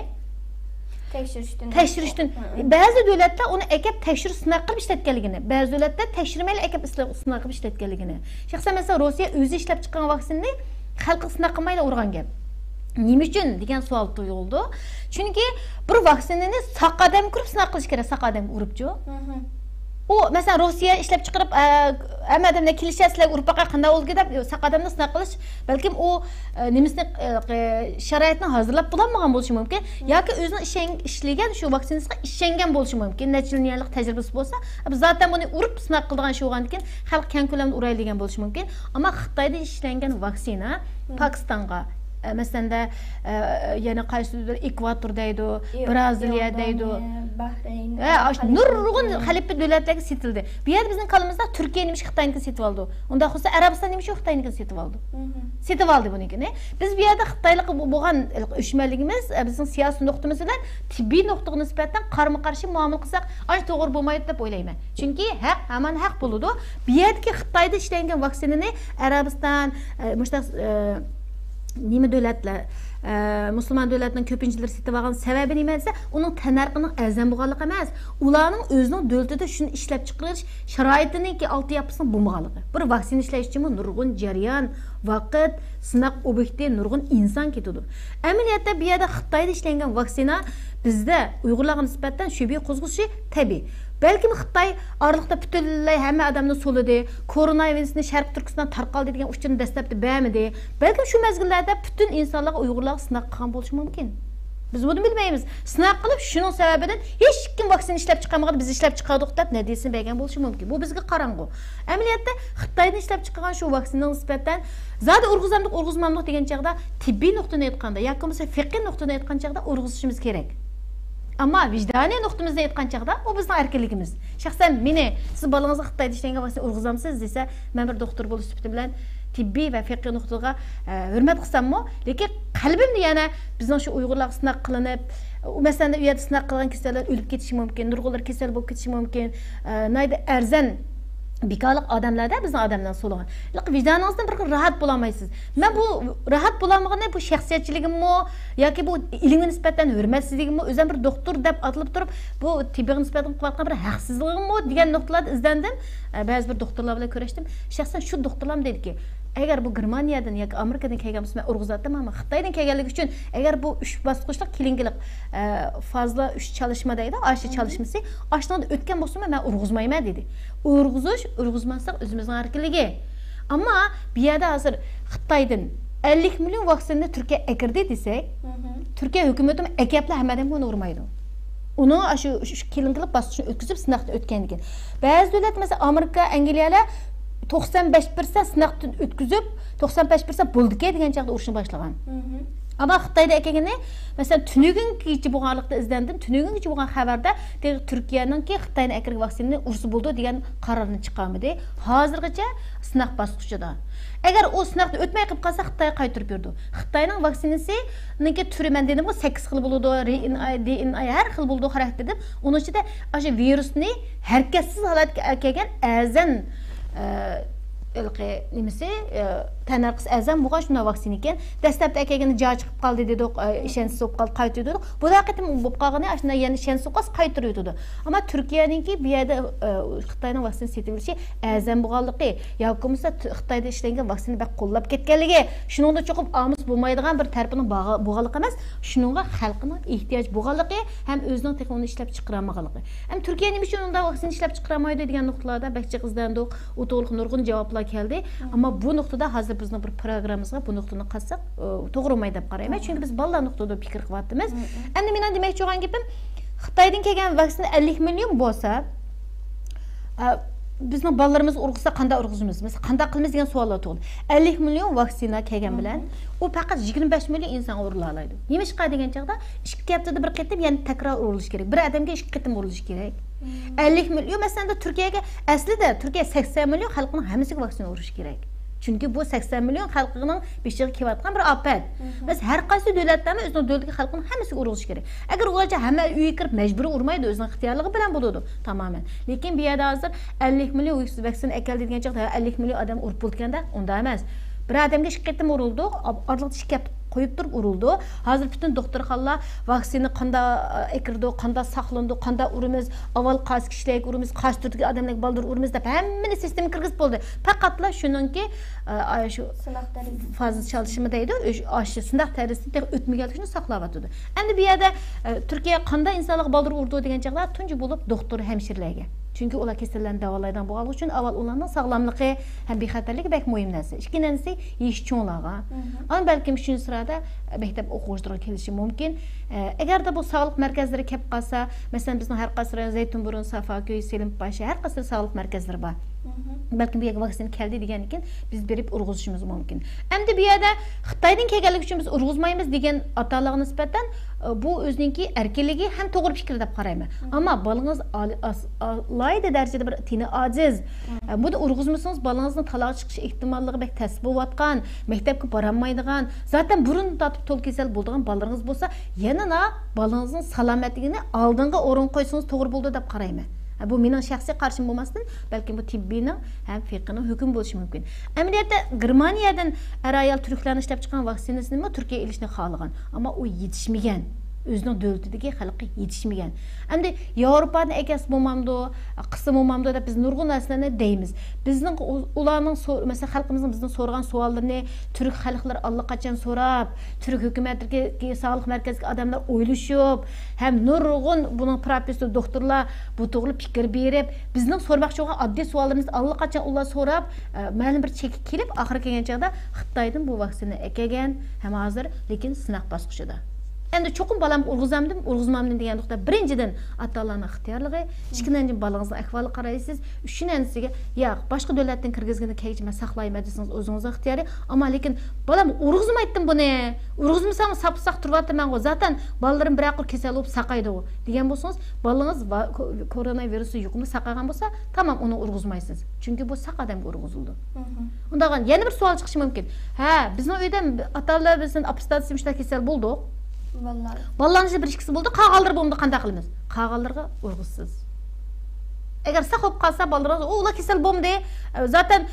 تەكشۈرۈشتىن. تەكشۈرۈشتىن. مم. بەزى دۆلەتلەر ئۇنى ئەكەپ تەكشۈرۈپ سىناق قىلىپ ئىشلەتكەنلىكىنى، بەزى دۆلەتلەر تەكشۈرمەيلا ئەكەپ ئىسلا-، سىناق قىلىپ ئىشلەتكەنلىكىنى. شەخسەن مەسىلەن، روسىيە ئۆزى ئىشلەپ چىققان ۋاكسىنىنى خەلققە سىناق قىلمايلا ئۇرغان گەپ. نېمە ئۈچۈن دېگەن سوئال تۇيۇلىدۇ. چۈنكى بىر ۋاكسىنىنى ساق ئادەمگە ئۇرۇپ سىناق قىلىش كېرەك، ساق ئادەمگە ئۇرۇپچۇ. مهم. ئۇ، مەسىلەن، روسىيە ئىشلەپ چىقىرىپ، ئە، ھەممە ئادەملەر كېلىشە، سىلەرگە ئۇرۇپ باقاي، قانداق بولىدىكىن دەپ، ساق ئادەمنى سىناق قىلىش، بەلكىم ئۇ، ئە، نېمىسىنى، ئە، شارائىتنى ھازىرلاپ بولالمىغان بولۇشى مۇمكىن. مم. ياكى ئۆزىنىڭ ئىشەن-، ئىشلىگەن شۇ ۋاكسىنىسىغا ئىشەنگەن بولۇشى مۇمكىن. نەچچە يىللىق تەجرىبىسى بولسا، زاتەن بۇنى ئۇرۇپ سىناق قىلىدىغان شۇ بولغاندىكىن خەلق كەڭ كۆلەمدە ئۇرايلى دېگەن بولۇشى مۇمكىن. ئەمما خىتايدا ئىشلەنگەن ۋاكسىنا، مم، پاكىستانغا، ئە، مەسىلەن، ئە، يەنە قايسىدۇر ئېكۋاتور دەيدۇ، ئىيو-، بىرازىلىيە دەيدۇ. ئىئوردانىيە، باھرەين، ھە، ئاشۇ خەلىپە نۇرغۇن دۆلەت. خەلىپە دۆلەتلەرگە سېتىلدى. بۇ يەردە بىزنىڭ كاللىمىزدا تۈركىيە نېمىشقا خىتاينىڭكىنى سېتىۋالىدۇ؟ ئۇنداق بولسا ئەرەبىستان نېمىشقا خىتاينىڭكىنى سېتىۋالىدۇ؟ مهم. سېتىۋالدى بۇنىڭكىنى. بىز بۇ يەردە خىتايلىققا بو-، بولغان ئۆچمەنلىكىمىز، ئە، بىزنىڭ سىياسىي نۇقتىمىز بىلەن تېببىي نۇقتىغا نىسبەتەن قارىمۇ قارشى مۇئامىلە قىلساق، ئانچە توغرا بولمايدۇ دەپ ئويلايمەن. چۈنكى ھەق ھامان ھەق بولىدۇ. بۇ يەردىكى خىتايدا ئىشلەنگەن ۋاكسىنىنى ئەرەبىستان، ئە، مۇشۇنداق، ئە، نېمە دۆلەتلەر، ئە، مۇسۇلمان دۆلەتنىڭ كۆپىنچىلىرى سېتىۋالغان سەۋەبى نېمە دېسە، ئۇنىڭ تەننەرخىنىڭ ئەرزان بولغانلىقى ئەمەس، ئۇلارنىڭ ئۆزىنىڭ دۆلىتىدە شۇنى ئىشلەپ چىقىرىش شارائىتىنىڭكى ئالتە ياپپىسىنىڭ بولمىغانلىقى. بىر ۋاكسىنا ئىشلەش ئۈچۈنمۇ نۇرغۇن جەريان، ۋاقىت، سىناق ئوبيېكتى، نۇرغۇن ئىنسان كېتىدۇ. ئەمەلىيەتتە بۇ يەردە خىتايدا ئىشلەنگەن ۋاكسىنا بىزدە ئۇيغۇرلارغا نىسبەتەن شۈبھە قوزغىشى تەبىئىي. بەلكىم خىتاي ئارىلىقتا پۈتۈنلەي ھەممە ئادەمنى سولىدى، كورونا ۋىرۇسنى شەرقىي تۈركىستان تارقالدى دېگەن ئۇچۇرنى دەسلەپتە بەرمىدى. بەلكىم شۇ مەزگىللەردە پۈتۈن ئىنسانلارغا، ئۇيغۇرلارغا سىناق قىلغان بولۇشى مۇمكىن. بىز بۇنى بىلمەيمىز. سىناق قىلىپ، شۇنىڭ سەۋەبىدىن ھېچكىم ۋاكسىنا ئىشلەپ چىقارمىغان، بىز ئىشلەپ چىقاردۇق دەپ نەتىجىسىنى بەرگەن بولۇشى مۇمكىن. بۇ بىزگە قاراڭغۇ. ئەمەلىيەتتە خىتايدىن ئىشلەپ چىقارغان شۇ ۋاكسىنىغا نىسبەتەن زادى ئۇرغۇزامدۇق، ئۇرغۇزمامدۇق دېگەن چاغدا، تېببىي نۇقتىدىن ئېيتقاندا ياكى بولمىسا فىقھىي نۇقتىدىن ئېيتقان چاغدا ئۇرغۇزۇشىمىز كېرەك. ئەمما ۋىجدانىي نۇقتىمىزدىن ئېيتقان چاغدا، ئۇ بىزنىڭ ئەركىنلىكىمىز. شەخسەن مېنى، سىز بالىڭىزغا خىتايدا ئىشلەنگەن ۋاكسىنا ئۇرغۇزامسىز دېسە، مەن بىر دوختۇر بولۇش سۈپىتىم بىلەن تېببىي ۋە فىقھىي نۇقتىغا، ئە، ھۆرمەت قىلساممۇ، لېكىن قەلبىمدە يەنە بىزنىڭ شۇ ئۇيغۇرلارغا سىناق قىلىنىپ، ئۇ مەسىلەن، ئۇ يەردە سىناق قىلغان كېسەللەر ئۆلۈپ كېتىشى مۇمكىن، نۇرغۇنلىرى كېسەل بولۇپ كېتىشى مۇمكىن. ئە، ناھايىتى ئەرزان، بىكارلىق ئادەملەردە بىزنىڭ ئادەملەرنى سولىغان. لېكىن ۋىجدانىڭىزدىن بىر راھەت بولالمايسىز. مەن بۇ راھەت بولالمىغىنى بۇ شەخسىيەتچىلىكىممۇ ياكى بۇ ئىلىمگە نىسبەتەن ھۆرمەتسىزلىكىممۇ، ئۆزۈم بىر دوختۇر دەپ ئاتىلىپ تۇرۇپ، بۇ تېببىغا نىسبەتەن قىلىۋاتقان بىر ھەقسىزلىقىممۇ دېگەن نۇقتىلاردا ئىزدەندىم. ئە، بەزى بىر دوختۇرلار بىلەن كۆرۈشتۈم. شەخسەن شۇ دوختۇرلارمۇ دېدىكى، ئەگەر بۇ گېرمانىيەدىن ياكى ئامېرىكىدىن كەلگەن بولسا، مەن ئۇرغۇزاتتىم، ئەمما خىتايدىن كەلگەنلىكى ئۈچۈن، ئەگەر بۇ ئۈچ باسقۇچلۇق كلىنىكىلىق، ئە، فازلا ئۈچ چالىشما دەيدۇ، ئاشۇ چالىشمىسى ئاشۇنىڭدىن ئۆتكەن بولسىمۇ، مەن ئۇرغۇزمايمەن دېدى. ئۇرغۇزۇش، ئۇرغۇزماسلىق ئۆزىمىزنىڭ ئەركىنلىكى. ئەمما بۇ يەردە ھازىر خىتايدىن ئەللىك مىليون ۋاكسىنىنى تۈركىيە ئەكىردى دېسەك، تۈركىيە ھۆكۈمىتىمۇ ئەكەپلا ھەممە ئادەمگە ئۇنى ئۇرمايدۇ. ئۇنىڭ شۇ، شۇ، شۇ كلىنىكىلىق باسقۇچنى ئۆتكۈزۈپ، سىناقتىن ئۆتكەندىن كېيىن. بەزى دۆلەت، مەسىلەن، ئامېرىكا، ئەنگلىيەلەر توقسان بەش پىرسەنت سىناقتىن ئۆتكۈزۈپ، توقسان بەش پىرسەنت بولدىكەن دېگەن چاغدا ئۇرۇشنى باشلىغان. ئەمما خىتايدا ئەكەلگىنى، مەسىلەن، تۈنۈگۈنگىچە بولغانلىقتا ئىزدەندىم، تۈنۈگۈنگىچە بولغان خەۋەردە، تۈركىيەنىڭكى خىتاينى ئەكىرگەن ۋاكسىنىنى ئۇرسا بولىدۇ دېگەن قارارنى چىقارمىدى. ھازىرغىچە سىناق باسقۇچىدا. ئەگەر ئۇ سىناقتىن ئۆتمەي قېلىپ قالسا، خىتايغا قايتۇرۇپ بېرىدۇ. خىتاينىڭ ۋاكسىنىسىنىڭكى تۈرى، مەن دېدىمغۇ، سەككىز خىل بولىدۇ، رې ئېن ئاي، دې ئېن ئاي، ھەر خىل بولىدۇ خاراكتېر دەپ. ئۇنىڭ ئىچىدە ئاشۇ ۋىرۇسنى ھەرىكەتسىز ھالەتكە ئەكەلگەن ئەرزان، ئە، ھېلىقى نېمىسى، ئە، تەننەرخىسى ئەرزان بولغان شۇنداق ۋاكسىنا ئىكەن. دەسلەپتە ئەكەلگەندە جا چىقىپ قالدى دېدۇق، ئە، ئىشەنچسىز بولۇپ قالدى، قايتىدۇق. بۇ قېتىم بولۇپ قالغىنى ئاشۇنداق يەنە ئىشەنچسىز بولۇپ قالسا قايتۇرۇۋېتىدۇ. ئەمما تۈركىيەنىڭكى بۇ يەردە، ئە، خىتاينىڭ ۋاكسىنا سېتىۋېلىشى ئەرزان بولغانلىقى ياكى بولمىسا تۈ-، خىتايدا ئىشلەنگەن ۋاكسىنا بەك قوللاپ كەتكەنلىكى، شۇنىڭدا چوقۇم ئامىسى بولمايدىغان بىر تەرىپىنىڭ بارغا-، بولغانلىقى ئەمەس، شۇنىڭغا خەلقنىڭ ئېھتىياجى بولغانلىقى ھەم ئۆزىنىڭ تېخى ئۇنى ئىشلەپ چىقىرالمىغانلىقى. ھەم تۈركىيە نېمە ئۈچۈن ئۇنداق ۋاكسىنا ئىشلەپ چىقىرالمايدۇ دېگەن نۇقتىلاردا بەك جىق ئىزدەندۇق. ئۇ توغرىلىق نۇرغۇن جاۋابلار كەلدى. ئەمما بۇ نۇقتىدا ھازىر بىزنىڭ بىر پروگراممىمىزغا بۇ نۇقتىنى قاتساق، ئى، توغرا بولمايدۇ دەپ قارايمەن. چۈنكى بىز بالىلار نۇقتىدا پىكىر قىلىۋاتىمىز. ئەمدى مېنىڭ دېمەكچى بولغان گېپىم، خىتايدىن كەلگەن ۋاكسىنا ئەللىك مىليون بولسا، ئە، بىزنىڭ بالىلىرىمىز ئۇرغۇزسا قانداق ئۇرغۇزىمىز؟ مەسىلەن، قانداق قىلىمىز دېگەن سوئاللار تۇغۇلدى. ئەللىك مىليون ۋاكسىنا كەلگەن بىلەن ئۇ پەقەت يىگىرمە بەش مىليون ئىنسانغا ئۇرۇلالايدۇ. نېمىشقا دېگەن چاغدا ئىككى ھەپتىدە بىر قېتىم، يەنى تەكرار ئۇرۇلۇشى كېرەك. بىر ئادەمگە ئىككى قېتىم ئۇرۇلۇشى كېرەك. ئەللىك مىليون، مەسىلەن، تۈركىيەگە، ئەسلىدە تۈركىيە سەكسەن مىليون خەلقنىڭ ھەممىسىگە ۋاكسىنا ئۇرۇش كېرەك. چۈنكى بۇ سەكسەن مىليون خەلقنىڭ بېشىغا كېلىۋاتقان بىر ئاپەت. مەسىلەن، ھەر قايسى دۆلەتلەرمۇ ئۆزىنىڭ دۆلىتىدىكى خەلقنىڭ ھەممىسىگە ئۇرغۇزۇش كېرەك. ئەگەر ئۇلارچە ھەممە ئۆيگە كىرىپ مەجبۇرىي ئۇرمايدۇ، ئۆزىنىڭ ئىختىيارلىقى بىلەن بولىدۇ تامامەن. لېكىن بۇ يەردە ھازىر ئەللىك مىليون ۋاكسىنا ئەكەلدى دېگەن چاغدا، ھە، ئەللىك مىليون ئادەم ئۇرۇپ بولىدىكەندە، ئۇنداق ئەمەس. بىر ئادەمگە ئىككى قېتىم ئۇرۇلدى، ئارىلىقتا ئىككى ھەپتە قويۇپ تۇرۇپ ئۇرۇلدى. ھازىر پۈتۈن دوختۇرخانىلار ۋاكسىنا قانداق ئەكىرىدۇ، قانداق ساقلىنىدۇ، قانداق ئۇرىمىز، ئاۋۋال قايسى كىشىلەرگە ئۇرىمىز، قايسى تۈردىكى ئادەملەرگە بالدۇر ئۇرىمىز دەپ ھەممىنى سىستېمىغا كىرگۈزۈپ بولدى. پەقەتلا شۇنىڭكى، ئە، شۇ سىناق دەرىجىسى. فاز چالىشىمى دەيدۇ، ئاشۇ سىناق دەرىجىسى تېخى ئۆتمىگەنلىكى ئۈچۈن ساقلاۋاتىدۇ. ئەمدى بۇ يەردە، ئە، تۈركىيە قانداق ئىنسانلارغا بالدۇر ئۇرىدۇ دېگەن چاغدا تۇنجى بولۇپ دوختۇر، ھەمشىرىلەرگە. چۈنكى ئۇلار كېسەللەرنى داۋالايدىغان بولغانلىقى ئۈچۈن ئاۋۋال ئۇلارنىڭ ساغلاملىقى ھەم بىخەتەرلىكى بەك مۇھىم نەرسە. ئىككىنچىسى يېشى چوڭلارغا. ئاندىن بەلكىم ئۈچىنچى سىرادا مەكتەپ ئوقۇغۇچىلىرىغا كېلىشى مۇمكىن. ئە، ئەگەردە بۇ ساغلىق مەركەزلىرى كەپ قالسا، مەسىلەن، بىزنىڭ ھەر قايسى رايون، زەيتۇنبۇرۇن، سافاكۆي، سېلىمباشى، ھەر قايسى ساغلىق مەركەزلىرى بار. بەلكىم بۇ يەرگە ۋاكسىنا كەلدى دېگەندىن كېيىن بىز بېرىپ ئۇرغۇزۇشىمىز مۇمكىن. ئەمدى بۇ يەردە خىتايدىن كەلگەنلىكى ئۈچۈن بىز ئۇرغۇزمايمىز دېگەن ئاتا-ئانىلارغا نىسبەتەن، ئە، بۇ ئۆزىنىڭكى ئەركىنلىكى ھەم توغرا پىكىر دەپ قارايمەن. ئەمما بالىڭىز ئال-، ئاس-، ئالاھىدە دەرىجىدە بىر تېنى ئاجىز. ئە، بۇنى ئۇرغۇزمىسىڭىز بالىڭىزنىڭ تالاغا چىقىش ئېھتىماللىقى بەك تەس بولۇۋاتقان، مەكتەپكە بارالمايدىغان، زاتەن بۇرۇندىن تارتىپ تولا كېسەل بولىدىغان بالىلىرىڭىز بولسا، يەنىلا بالىڭىزنىڭ سالامەتلىكىنى ئالدىنقى ئورۇنغا قويسىڭىز توغرا بولىدۇ دەپ قارايمەن. ھە، بۇ مېنىڭ شەخسىي قارىشىم بولماستىن، بەلكىم بۇ تېببىينىڭ ھەم فېقىنىڭ ھۆكمى بولۇشى مۇمكىن. ئەمەلىيەتتە، گېرمانىيەدىن ئەر-ئايال تۈركلەرنىڭ ئىشلەپچىقارغان ۋاكسىنىسىنىمۇ تۈركىيە ئېلىشنى خالىغان. ئەمما ئۇ يېتىشمىگەن. ئۆزىنىڭ دۆلىتىدىكى خەلققە يېتىشمىگەن. ئەمدى ياۋروپادىن ئەكەلسە بولمامدۇ، قىلسا بولمامدۇ دەپ بىز نۇرغۇن نەرسىلەرنى دەيمىز. بىزنىڭ ئۇ-، ئۇلارنىڭ سور-، مەسىلەن، خەلقىمىزنىڭ بىزدىن سورىغان سوئاللىرىنى تۈرك خەلقلىرى ئاللىقاچان سوراپ، تۈرك ھۆكۈمەتلىكى ساغلىق مەركەزىدىكى ئادەملەر ئويلىشىپ، ھەم نۇرغۇن بۇنىڭ پروفېسسور، دوختۇرلار بۇ توغرىلىق پىكىر بېرىپ، بىزنىڭ سورىماقچى بولغان ئاددىي سوئاللىرىمىزنى ئاللىقاچان ئۇلار سوراپ، ئە، مەلۇم بىر چەككە كېلىپ، ئاخىرى كەلگەن چاغدا خىتايدىن بۇ ۋاكسىنا ئەكەلگەن، ھەم ھازىر، لېكىن سىناق باسقۇچىدا. ئەمدى چوقۇم بالامغا ئۇرغۇزامدىم، ئۇرغۇزمامدىم دېگەن نۇقتا، بىرىنچىدىن، ئاتا-ئانىلارنىڭ ئىختىيارلىقى، ئىككىنچىدىن، بالىڭىزنىڭ ئەھۋالىغا قارايسىز، ئۈچىنچىسىگە، ياق، باشقا دۆلەتتىن كىرگۈزگىنى كەلگۈچە مەن ساقلايمەن دېسىڭىز، ئۆزىڭىزنىڭ ئىختىيارى. ئەمما لېكىن، بالام، ئۇرغۇزمايتتىم بۇنى، ئۇرغۇزمىسام ساپ-ساق تۇرۇۋاتىمەنغۇ، زاتەن بالىلىرىم بىرەر قۇر كېسەل بولۇپ ساقايدىغۇ، دېگەن بولسىڭىز، بالىڭىز ۋا-، كو-، كورونا ۋىرۇسى يۇقۇملۇق ساقايغان بولسا، تامام، ئۇنى ئۇرغۇزمايسىز. چۈنكى بۇ ساق ئادەمگە ئۇرغۇزۇلىدۇ. ئۇنداغان يەنە بىر سوئال چىقىشى مۇمكىن. ھە، بىزنىڭ ئۆيدە ئاتا-ئانىلار بىزدىن ئاپىستاتسىز مۇشۇنداق كېسەل بولدۇق. بالىلار. بالىلارنىڭ بىر ئىككىسى بولدى، قالغانلىرى بولمىدى، قانداق قىلىمىز؟ قالغانلىرىغا ئۇرغۇزىسىز. ئەگەر ساق بولۇپ قالسا بالىلىرىڭىز، ئۇ، ئۇلار كېسەل بولمىدى. زاتەن،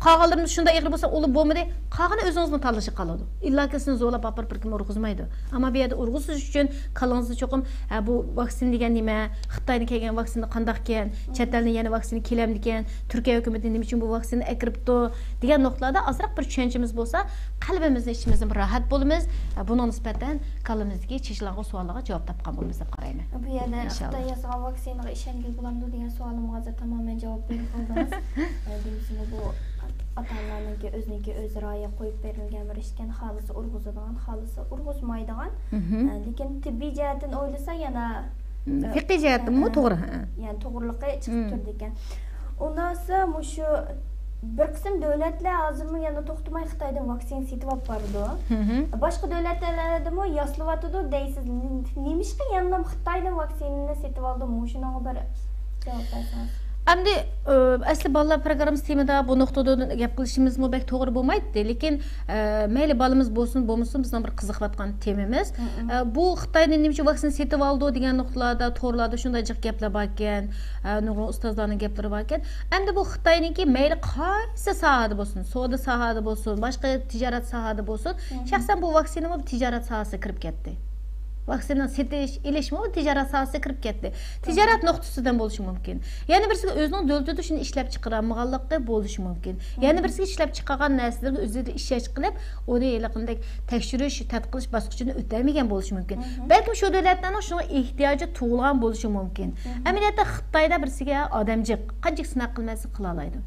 قالغانلىرىمىز شۇنداق ئېغىر بولسا، ئۇلار بولمىدى. قالغىنى ئۆزىڭىزنىڭ تاللىشىغا قالىدۇ. ئىللاكى سىزنى زورلاپ ئاپىرىپ بىر كىم ئۇرغۇزمايدۇ. ئەمما بۇ يەردە ئۇرغۇزۇش ئۈچۈن كاللىڭىزدا چوقۇم، ھە، بۇ ۋاكسىنا دېگەن نېمە؟ خىتايدىن كەلگەن ۋاكسىنا قانداقكەن؟ چەت ئەلدىن يەنە ۋاكسىنا كېلەمدىكەن؟ تۈركىيە ھۆكۈمىتى نېمە ئۈچۈن بۇ ۋاكسىنا ئەكىرىپتۇ؟ دېگەن نۇقتىلاردا ئازراق بىر چۈشەنچىمىز بولسا، قەلبىمىزدىن، ئىچىمىزدىن بىر راھەت بولىمىز. بۇنىڭغا نىسبەتەن كاللىمىزدىكى چېچىلغان سوئاللارغا جاۋاب تاپقان بولىمىز دەپ قارايمەن. بۇ يەردە ئىنشاللا. خىتاي ياسىغان ۋاكسىنىغا ئىشەنگىلى بولامدۇ دېگەن سوئالىمغا ھازىر تامامەن جاۋاب بېرىپ بولدىڭىز. ئە، دېمىسىمۇ بۇ ئاتا-ئانىلارنىڭكى ئۆزىنىڭكى ئۆز رايىغا قويۇپ بېرىلگەن بىر ئىش ئىكەن. خالىسا ئۇرغۇزىدىغان، خالىسا ئۇرغۇزمايدىغان. ئە، لېكىن تېببىي جەھەتتىن ئويلىسا يەنە، ئە، فىقھىي جەھەتتىنمۇ ئە، توغرا، ھە. يەنە توغرىلىقى چىقىپ تۇرىدىكەن. ئۇنداقسا مۇشۇ بىر قىسىم دۆلەتلەر ھازىرمۇ يەنە توختىماي خىتايدىن ۋاكسىنا سېتىۋاپ بارىدۇ. باشقا دۆلەتلەردىمۇ ياسىلىۋاتىدۇ دەيسىز. نېمىشقا يەنىلا خىتايدىن ۋاكسىنىنى سېتىۋالىدۇ؟ مۇشۇنىڭغا بىر جاۋاب بەرسىڭىز. ئەمدى، ئە، ئەسلى بالىلار پروگراممىسى تېمىدا بۇ نۇقتىدىن گەپ قىلىشىمىزمۇ بەك توغرا بولمايتتى. لېكىن، ئە، مەيلى بالىمىز بولسۇن، بولمىسۇن، بىزنىڭ بىر قىزىقىۋاتقان تېمىمىز. ئە، بۇ خىتايدىن نېمە ئۈچۈن ۋاكسىنا سېتىۋالىدۇ دېگەن نۇقتىلاردا، تورلاردا شۇنداق جىق گەپلەر باركەن، ئە، نۇرغۇن ئۇستازلارنىڭ گەپلىرى باركەن. ئەمدى بۇ خىتاينىڭكى مەيلى قايسى ساھەدە بولسۇن، سودا ساھەدە بولسۇن، باشقا تىجارەت ساھەدە بولسۇن، شەخسەن بۇ ۋاكسىنىمۇ تىجارەت ساھەسىگە كىرىپ كەتتى. ۋاكسىنا سېتىش، ئېلىشمۇ تىجارەت ساھەسىگە كىرىپ كەتتى. تىجارەت نۇقتىسىدىن بولۇشى مۇمكىن. يەنە بىرسىگە ئۆزىنىڭ دۆلىتىدە شۇنى ئىشلەپ چىقىرالمىغانلىقى بولۇشى مۇمكىن. يەنە بىرسىگە ئىشلەپ چىقارغان نەرسىلىرىگە ئۆزىدە ئىشەنچ قىلىپ، ئۇنى ھېلىقىدەك تەكشۈرۈش، تەتقىق قىلىش باسقۇچىنى ئۆتەلمىگەن بولۇشى مۇمكىن. بەلكىم شۇ دۆلەتلەرنىڭ شۇنىڭغا ئېھتىياجى تۇغۇلغان بولۇشى مۇمكىن. ئەمەلىيەتتە خىتايدا بىرسىگە ئادەم جىق، قانچىلىك سىناق قىلماسا قىلالايدۇ.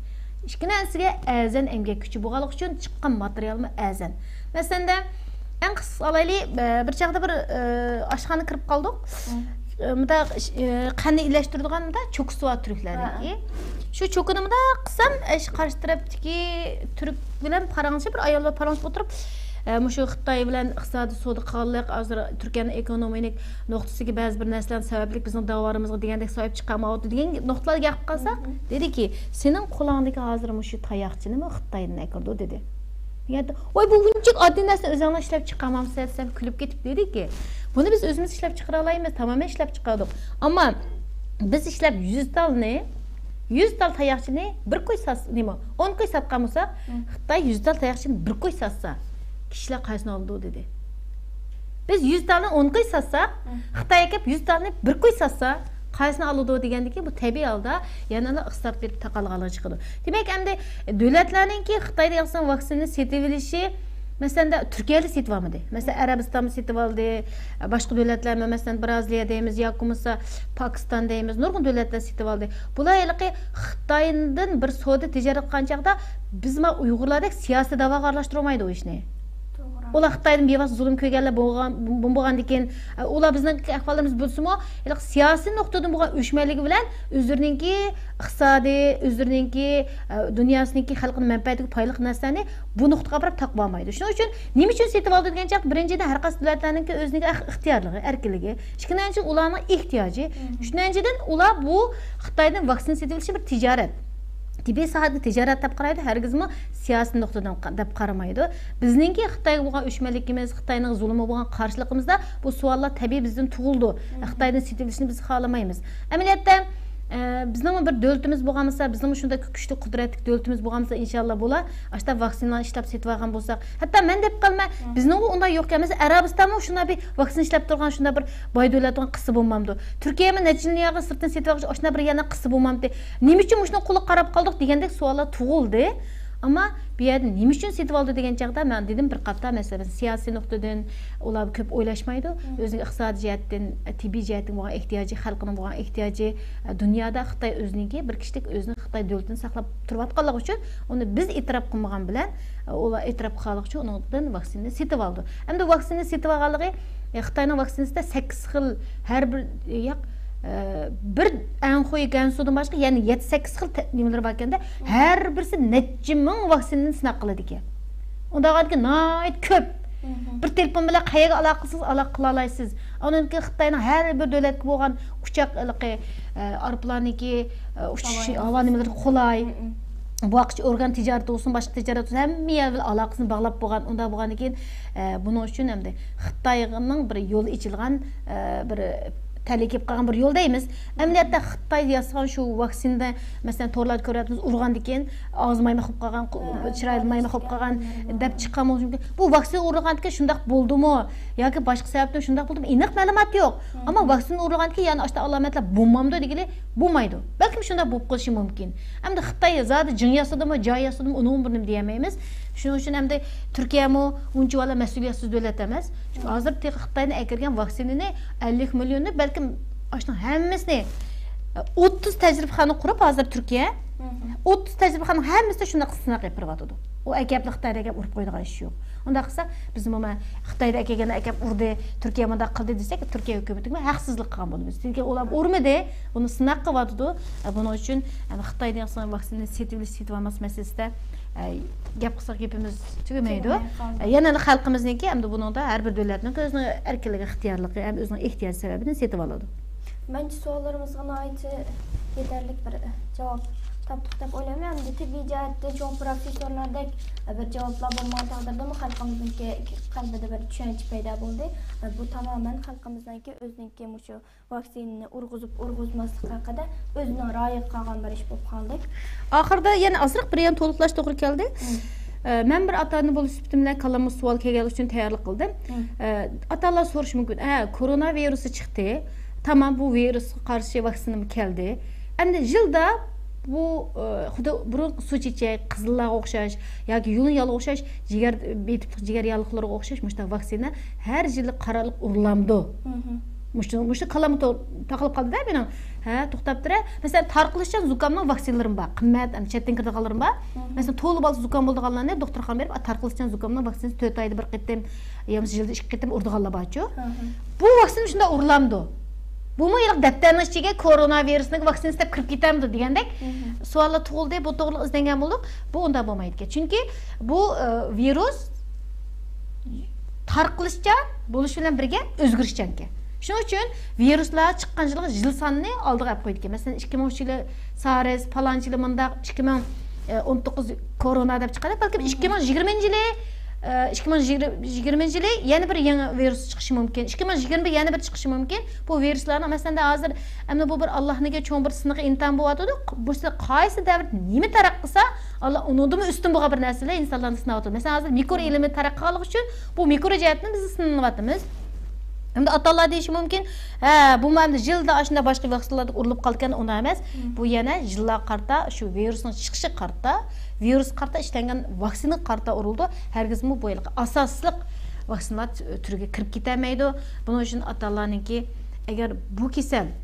ئىككىنچىسىگە ئەرزان ئەمگەك كۈچى بولغانلىقى ئۈچۈن چىققان ماتېرىيالمۇ ئەرزان. مەسىلەندە، ئەڭ قىسقىسى ئالايلى، بىر چاغدا بىر، ئە، ئاشخانىغا كىرىپ قالدۇق. ئە، مۇنداق، ئە، قەننى ئېلەشتۈرىدىغان مۇنداق چوكىسى بار تۈركلەرنىڭكى. شۇ چوكىنى مۇنداق قىلسام، ئە، شۇ قارشى تەرەپتىكى تۈرك بىلەن پاراڭلىشىپ، بىر ئايال بىلەن پاراڭلىشىپ ئولتۇرۇپ، ئە، مۇشۇ خىتاي بىلەن ئىقتىسادىي سودا قىلغانلىق، ھازىر تۈركىيەنىڭ ئېكونومىك نۇقتىسىدىكى بەزى بىر نەرسىلەر سەۋەبلىك بىزنىڭ داۋالىرىمىزغا دېگەندەك ساھىب چىقالمايۋاتىدۇ دېگەن نۇقتىلارغا گەپ قىلساق، دېدىكى، سېنىڭ قولۇڭدىكى ھازىر مۇشۇ تاياقچىنىمۇ خىتايدىن ئەكىرىدۇ، دېدى. دېگەندە، ۋاي، بۇ ئۇنچىلىك ئاددىي نەرسىنى ئۆزۈڭلار ئىشلەپ چىقارمامسىلەر دېسەم، كۈلۈپ كېتىپ دېدىكى، بۇنى بىز ئۆزىمىز ئىشلەپ چىقىرالايمىز، تامامەن ئىشلەپ چىقاردۇق. ئەمما بىز ئىشلەپ يۈز تالنى، يۈز تال تاياقچىنى بىر كوي سات-، نېمە، ئون كوي ساتقان بولساق، خىتاي يۈز تال تاياقچىنى بىر كوي ساتسا، كىشىلەر قايسىنى ئالىدۇ دېدى. بىز يۈز تالنى ئون كوي ساتساق، خىتاي ئەكەپ يۈز تالنى بىر كوي ساتسا، قايسىنى ئالىدۇ دېگەندىكىن، بۇ تەبىئىي ھالدا يەنىلا ئىقتىساد بىر تاقالغانلىقى چىقىدۇ. دېمەك، ئەمدى دۆلەتلەرنىڭكى خىتايدا ياسىغان ۋاكسىنىنى سېتىۋېلىشى، مەسىلەن، تۈركىيەلا سېتىۋالمىدى. مەسىلەن، ئەرەبىستانمۇ سېتىۋالدى، باشقا دۆلەتلەرمۇ، مەسىلەن، بىرازىلىيە دەيمىز ياكى بولمىسا پاكىستان دەيمىز، نۇرغۇن دۆلەتلەر سېتىۋالدى. بۇلار ھېلىقى خىتايدىن بىر سودا تىجارەت قىلغان چاغدا بىز مانا ئۇيغۇرلاردەك سىياسىي داۋاغا ئارىلاشتۇرالمايدۇ ئۇ ئىشنى. ئۇلار خىتايدىن بىۋاسىتە زۇلۇم كۆرگەنلەر بولغان، بولغاندىكىن، ئۇلار بىزنىڭ ئەھۋالىمىز بىلسىمۇ، ھېلىقى سىياسىي نۇقتىدىن بولغان ئۆچمەنلىكى بىلەن ئۆزلىرىنىڭكى ئىقتىسادىي، ئۆزلىرىنىڭكى، ئە، دۇنياسىنىڭكى خەلقىنىڭ مەنپەئەتىگە پايدىلىق نەرسىلەرنى بۇ نۇقتىغا ئاپىرىپ تاقىۋالمايدۇ. شۇنىڭ ئۈچۈن نېمە ئۈچۈن سېتىۋالدى دېگەن چاغدا، بىرىنچىدىن، ھەر قايسى دۆلەتلەرنىڭكى ئۆزىنىڭكى ئىخ-، ئىختىيارلىقى، ئەركىنلىكى. ئىككىنچىدىن، ئۇلارنىڭ ئېھتىياجى. ئۈچىنچىدىن، ئۇلار بۇ خىتايدىن ۋاكسىنا سېتىۋېلىشى بىر تىجارەت. تېببىي ساھەدىكى تىجارەت دەپ قارايدۇ، ھەرگىزمۇ سىياسىي نۇقتىدىن ق-، دەپ قارىمايدۇ. بىزنىڭكى خىتايغا بولغان ئۆچمەنلىكىمىز، خىتاينىڭ زۇلۇمىغا بولغان قارشىلىقىمىزدا بۇ سوئاللار تەبىئىي بىزدىن تۇغۇلىدۇ. خىتايدىن سېتىۋېلىشنى بىز خالىمايمىز. ئەمەلىيەتتە، ئە، بىزنىڭمۇ بىر دۆلىتىمىز بولغان بولسا، بىزنىڭمۇ شۇنداق كۈچلۈك، قۇدرەتلىك دۆلىتىمىز بولغان بولسا، ئىنشاللا بۇلار ئاشۇنداق ۋاكسىنىلارنى ئىشلەپ سېتىۋالغان بولساق، ھەتتا مەن دەپ قالىمەن، بىزنىڭغۇ ئۇنداق يوق ئەمەس، ئەرەبىستانمۇ شۇنداق بىر ۋاكسىنا ئىشلەپ تۇرغان شۇنداق بىر باي دۆلەت بولغان قىلسا بولمامدۇ؟ تۈركىيەمۇ نەچچە مىليارغا سىرتتىن سېتىۋالغۇچى ئاشۇنداق بىر يەنە قىلسا بولمامتى؟ نېمە ئۈچۈن مۇشۇنىڭ قولىغا قاراپ قالدۇق دېگەندەك سوئاللار تۇغۇلدى. ئەمما بۇ يەردە نېمە ئۈچۈن سېتىۋالدى دېگەن چاغدا مەن دېدىم، بىر قاتار مەسىلە، سىياسىي نۇقتىدىن ئۇلار كۆپ ئويلاشمايدۇ. ئۆزىنىڭ ئىقتىسادىي جەھەتتىن، تېببىي جەھەتتىن بولغان ئېھتىياجى، خەلقىنىڭ بولغان ئېھتىياجى، دۇنيادا خىتاي ئۆزىنىڭكى بىر كىشىلىك ئۆزىنىڭ خىتاي دۆلىتىنى ساقلاپ تۇرۇۋاتقانلىقى ئۈچۈن ئۇنى بىز ئېتىراپ قىلمىغان بىلەن، ئۇلار ئېتىراپ قىلغانلىقى ئۈچۈن ئۇنىڭدىن ۋاكسىنىنى سېتىۋالىدۇ. ئەمدى ۋاكسىنىنى سېتىۋالغانلىقى، ئە، خىتاينىڭ ۋاكسىنىسىدا سەككىز خىل، ھەر بىر، ياق، ئە، بىر ئەنخۇي گەنسۇدىن باشقا يەنە يەتتە، سەككىز خىل تە-، نېمىلىرى باركەن-دە، ھەر بىرسى نەچچە مىڭ ۋاكسىنىنى سىناق قىلىدىكەن. ئۇنداق بولغاندىكىن ناھايىتى كۆپ. بىر تېلېفون بىلەن قەيەرگە ئالاقە قىلسىڭىز، ئالاقە قىلالايسىز. ئاندىن كېيىن خىتاينىڭ ھەر بىر دۆلەتكە بولغان ئۇچاق، ھېلىقى، ئە، ئايروپىلاننىڭكى، ئە، ئۇچۇش ھاۋا نېمىلىرى قولاي. بۇ ھەققىچە ئورگان تىجارىتى بولسۇن، باشقا تىجارەت بولسۇن، ھەممە يەر بىلەن ئالاقىسىنى باغلاپ بولغان، ئۇنداق بولغاندىن كېيىن، ئە، بۇنىڭ ئۈچۈن ئەمدى خىتاينىڭ بىر يولى ئېچىلغان، ئە، بىر تەلىكىگە قالغان بىر يول دەيمىز. ئەمەلىيەتتە خىتاي ياسىغان شۇ ۋاكسىنىدا، مەسىلەن، تورلاردا كۆرۈۋاتىمىز، ئۇرغاندىن كېيىن ئاغزى مايماق بولۇپ قالغان، چىرايى مايماق بولۇپ قالغان دەپ چىققان بولۇشى مۇمكىن. بۇ ۋاكسىنا ئۇرۇلغاندىن كېيىن شۇنداق بولدىمۇ ياكى باشقا سەۋەبتىن شۇنداق بولدىمۇ، ئېنىق مەلۇمات يوق. ئەمما ۋاكسىنا ئۇرۇلغاندىن كېيىن يەنە ئاشۇنداق ئالامەتلەر بولمامدۇ دېگىلى، بولمايدۇ. بەلكىم شۇنداق بولۇپ قېلىشى مۇمكىن. ئەمدى خىتاي زادى جىڭ ياسىدىمۇ، جاي ياسىدىمۇ، ئۇنىڭمۇ بىر نېمە دېيەلمەيمىز. شۇنىڭ ئۈچۈن ئەمدى تۈركىيەمۇ ئۇنچىۋالا مەسئۇلىيەتسىز دۆلەت ئەمەس. چۈنكى ھازىر تېخى خىتاينىڭ ئەكىرگەن ۋاكسىنىنى ئەللىك مىليوننى، بەلكىم ئاشۇنىڭ ھەممىسىنى، ئوتتۇز تەجرىبىخانا قۇرۇپ ھازىر تۈركىيە، ئوتتۇز تەجرىبىخانىنىڭ ھەممىسىدە شۇنداق سىناق ئېلىپ بېرىۋاتىدۇ. ئۇ ئەكەپلا خىتايدا ئەكەپ ئۇرۇپ قويىدىغان ئىش يوق. ئۇنداق قىلسا، بىزمۇ مانا خىتايدا ئەكەلگەننى ئەكەپ ئۇردى، تۈركىيە مۇنداق قىلدى دېسەك، تۈركىيە ھۆكۈمىتىگىمۇ ھەقسىزلىق قىلغان بولىمىز. چۈنكى ئۇلار ئۇرمىدى، ئۇنى سىناق قىلىۋاتىدۇ. ئە، بۇنىڭ ئۈچۈن، ئە، خىتاينىڭ ۋاكسىنىنى سېتىۋېلىش، سېتىۋالماس مەسىلىسىدە، ئە، گەپ قىلساق گېپىمىز تۈگىمەيدۇ. تۈگىمەي قالدى. ئە، يەنە خەلقىمىزنىڭكى، ئەمدى بۇنىڭدا ھەر بىر دۆلەتنىڭ ئۆزىنىڭ ئەركىنلىكى، ئىختىيارلىقى ھەم ئۆزىنىڭ ئېھتىياجى سەۋەبىدىن سېتىۋالىدۇ. مەنچە سوئاللىرىمىزغا ناھايىتى يېتەرلىك بىر جاۋاب تاپتۇق دەپ ئويلايمەن. ئەمدى تېببىي جەھەتتە چوڭ پروفېسسورلاردەك بىر جاۋابلار بولمىغان تەقدىردىمۇ خەلقىمىزنىڭكى قەلبىدە بىر چۈشەنچە پەيدا بولدى. بۇ تامامەن خەلقىمىزنىڭكى ئۆزىنىڭكى مۇشۇ ۋاكسىنىنى ئۇرغۇزۇپ ئۇرغۇزماسلىق ھەققىدە ئۆزىنىڭ رايىغا قالغان بىر ئىش بولۇپ قالدى. ئاخىرىدا يەنە ئازراق بىر يەرنى تولۇقلاش توغرا كەلدى. مم. ئە، مەن بىر ئاتا ئانا بولۇش سۈپىتىم بىلەن كاللامغا سوئال كەلگەنلىكى ئۈچۈن تەييارلىق قىلدىم. مم. ئە، ئاتا ئانىلار سورىشى مۇمكىن، ھە، كورونا ۋىرۇسى چىقتى، تامام، بۇ ۋىرۇسقا قارشى ۋاكسىنىمۇ كەلدى. ئەمدى يىلدا بۇ، ئە، خۇددى بۇرۇنقى سۇ چېچەك، قىزىللارغا ئوخشاش ياكى يۇلۇن يالغا ئوخشاش، جىگەر، بېتىپلىق جىگەر ياللىقلىرىغا ئوخشاش مۇشۇنداق ۋاكسىنا ھەر يىلى قارالىپ ئۇرۇلامدۇ؟ مم. مۇشۇ، مۇشۇ كاللامغا تو-، تاقىلىپ قالدى-دە مېنىڭ. ھە، توختاپ تۇرە. مەسىلەن، تارقىلىشچان زۇكامنىڭ ۋاكسىنىلىرىمۇ بار. قىممەت، ئەمدى چەتتىن كىرىدىغانلىرىمۇ بار. مم. مەسىلەن، تولا بالىسى زۇكام بولىدىغانلارنى دوختۇرخانىغا بېرىپ، تارقىلىشچان زۇكامنىڭ ۋاكسىنىسى تۆت ئايدا بىر قېتىم يا بولمىسا يىلدا ئىككى قېتىم ئۇرىدىغانلار بارچۇ. مم. بۇ ۋاكسىنا شۇنداق ئۇرۇلامدۇ؟ بۇمۇ ھېلىقى دەپتەرنىڭ ئىچىگە كورونا ۋىرۇسنىڭ ۋاكسىنىسى دەپ كىرىپ كېتەمدۇ دېگەندەك مم. سوئاللار تۇغۇلدى. بۇ توغرىلىق ئىزدەنگەن بولدۇق. بۇ ئۇنداق بولمايدىكەن. چۈنكى بۇ، ئە، ۋىرۇس تارقىلىشچان بولۇش بىلەن بىرگە ئۆزگىرىشچانكەن. شۇنىڭ ئۈچۈن ۋىرۇسلار چىققان يىلىغا يىل سانىنى ئالدىغا ئەپ قويىدىكەن. مەسىلەن، ئىككى مىڭ ئۈچ يىلى سارس، پالانچى يىلى مۇنداق، ئىككى مىڭ ئون توققۇز كورونا دەپ چىقىدۇ. بەلكىم ئىككى مىڭ يىگىرمىنچى يىلى، ئە، ئىككى مىڭ يىگىرمە، يىگىرمىنچى يىلى يەنە بىر يېڭى ۋىرۇس چىقىشى مۇمكىن. ئىككى مىڭ يىگىرمە بىر يەنە بىر چىقىشى مۇمكىن. بۇ ۋىرۇسلارنىڭ، مەسىلەن، ھازىر ئەمدى بۇ بىر ئاللاھنىڭكى چوڭ بىر سىنىقى، ئىمتىھان بولۇۋاتىدۇ. بۇ قايسى دەۋردە نېمە تەرەققىي قىلسا، ئاللا ئۇنىڭدىنمۇ ئۈستۈن بولغان بىر نەرسىلەر ئىنسانلارنى سىناۋاتىدۇ. مەسىلەن، ھازىر مىكرو ئىلمى تەرەققىي قىلغانلىقى ئۈچۈن بۇ مىكرو جەھەتتىن بىز سىنىلىۋاتىمىز. ئەمدى ئاتا-ئانىلار دېيىشى مۇمكىن، ھە، بۇمۇ ئەمدى يىلدا ئاشۇنداق باشقا ۋاكسىنىلاردىن ئۇرۇلۇپ قالىدىكەن، ئۇنداق ئەمەس. مم. بۇ يەنە يىللارغا قارىتا، شۇ ۋىرۇسنىڭ چىقىشىغا قارىتا، ۋىرۇسقا قارىتا ئىشلەنگەن ۋاكسىنىغا قارىتا ئۇرۇلىدۇ. ھەرگىزمۇ بۇ ھېلىقى ئاساسلىق ۋاكسىنىلار تۈرىگە كىرىپ كېتەلمەيدۇ. بۇنىڭ ئۈچۈن ئاتا-ئانىلارنىڭكى، ئەگەر بۇ كېسەل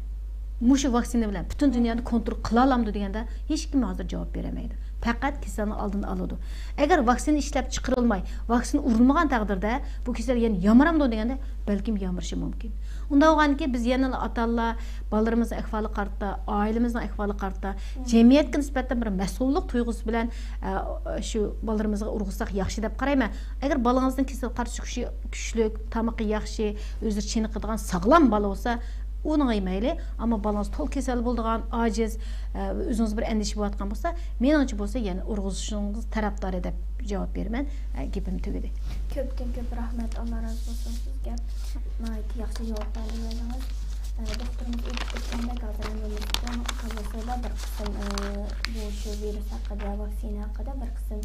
مۇشۇ ۋاكسىنا بىلەن پۈتۈن دۇنيانى كونترول قىلالامدۇ دېگەندە، ھېچكىم ھازىر جاۋاب بېرەلمەيدۇ. پەقەت كېسەلنىڭ ئالدىنى ئالىدۇ. ئەگەر ۋاكسىنا ئىشلەپ چىقىرىلماي، ۋاكسىنا ئۇرۇلمىغان تەقدىردە، بۇ كېسەل يەنە يامرامدۇ دېگەندە، بەلكىم يامرىشى مۇمكىن. ئۇنداق بولغاندىكىن، بىز يەنىلا ئاتا-ئانىلار بالىلىرىمىزنىڭ ئەھۋالىغا قارىتا، ئائىلىمىزنىڭ ئەھۋالىغا قارىتا، مم. جەمئىيەتكە نىسبەتەن بىر مەسئۇللۇق تۇيغۇسى بىلەن، ئە، شۇ بالىلىرىمىزغا ئۇرغۇزساق ياخشى دەپ قارايمەن. ئەگەر بالىڭىزنىڭ كېسەلگە قارشى كۈچى كۈچلۈك، تامىقى ياخشى، ئۆزى چېنىقىدىغان ساغلام بالا بولسا، ئۇنىڭغا مەيلى. ئەمما بالىڭىز تولا كېسەل بولىدىغان، ئاجىز، ئە، ئۆزىڭىز بىر ئەندىشە بولۇۋاتقان بولسا، مېنىڭچە بولسا، يەنە ئۇرغۇزۇشىڭىز تەرەپدارى دەپ جاۋاب بېرىمەن. ئە، گېپىم تۈگىدى. كۆپتىن كۆپ رەھمەت، ئاللا رازى بولسۇن سىزگە. ناھايىتى ياخشى جاۋابلارنى بەردىڭىز. ئە، دوختۇرىمىز ئېيتىپ ئۆتكەندەك، ھازىر ئەمدى كاللىسىدا بىر قىسىم، ئە، بۇ شۇ ۋىرۇس ھەققىدە، ۋاكسىنا ھەققىدە بىر قىسىم،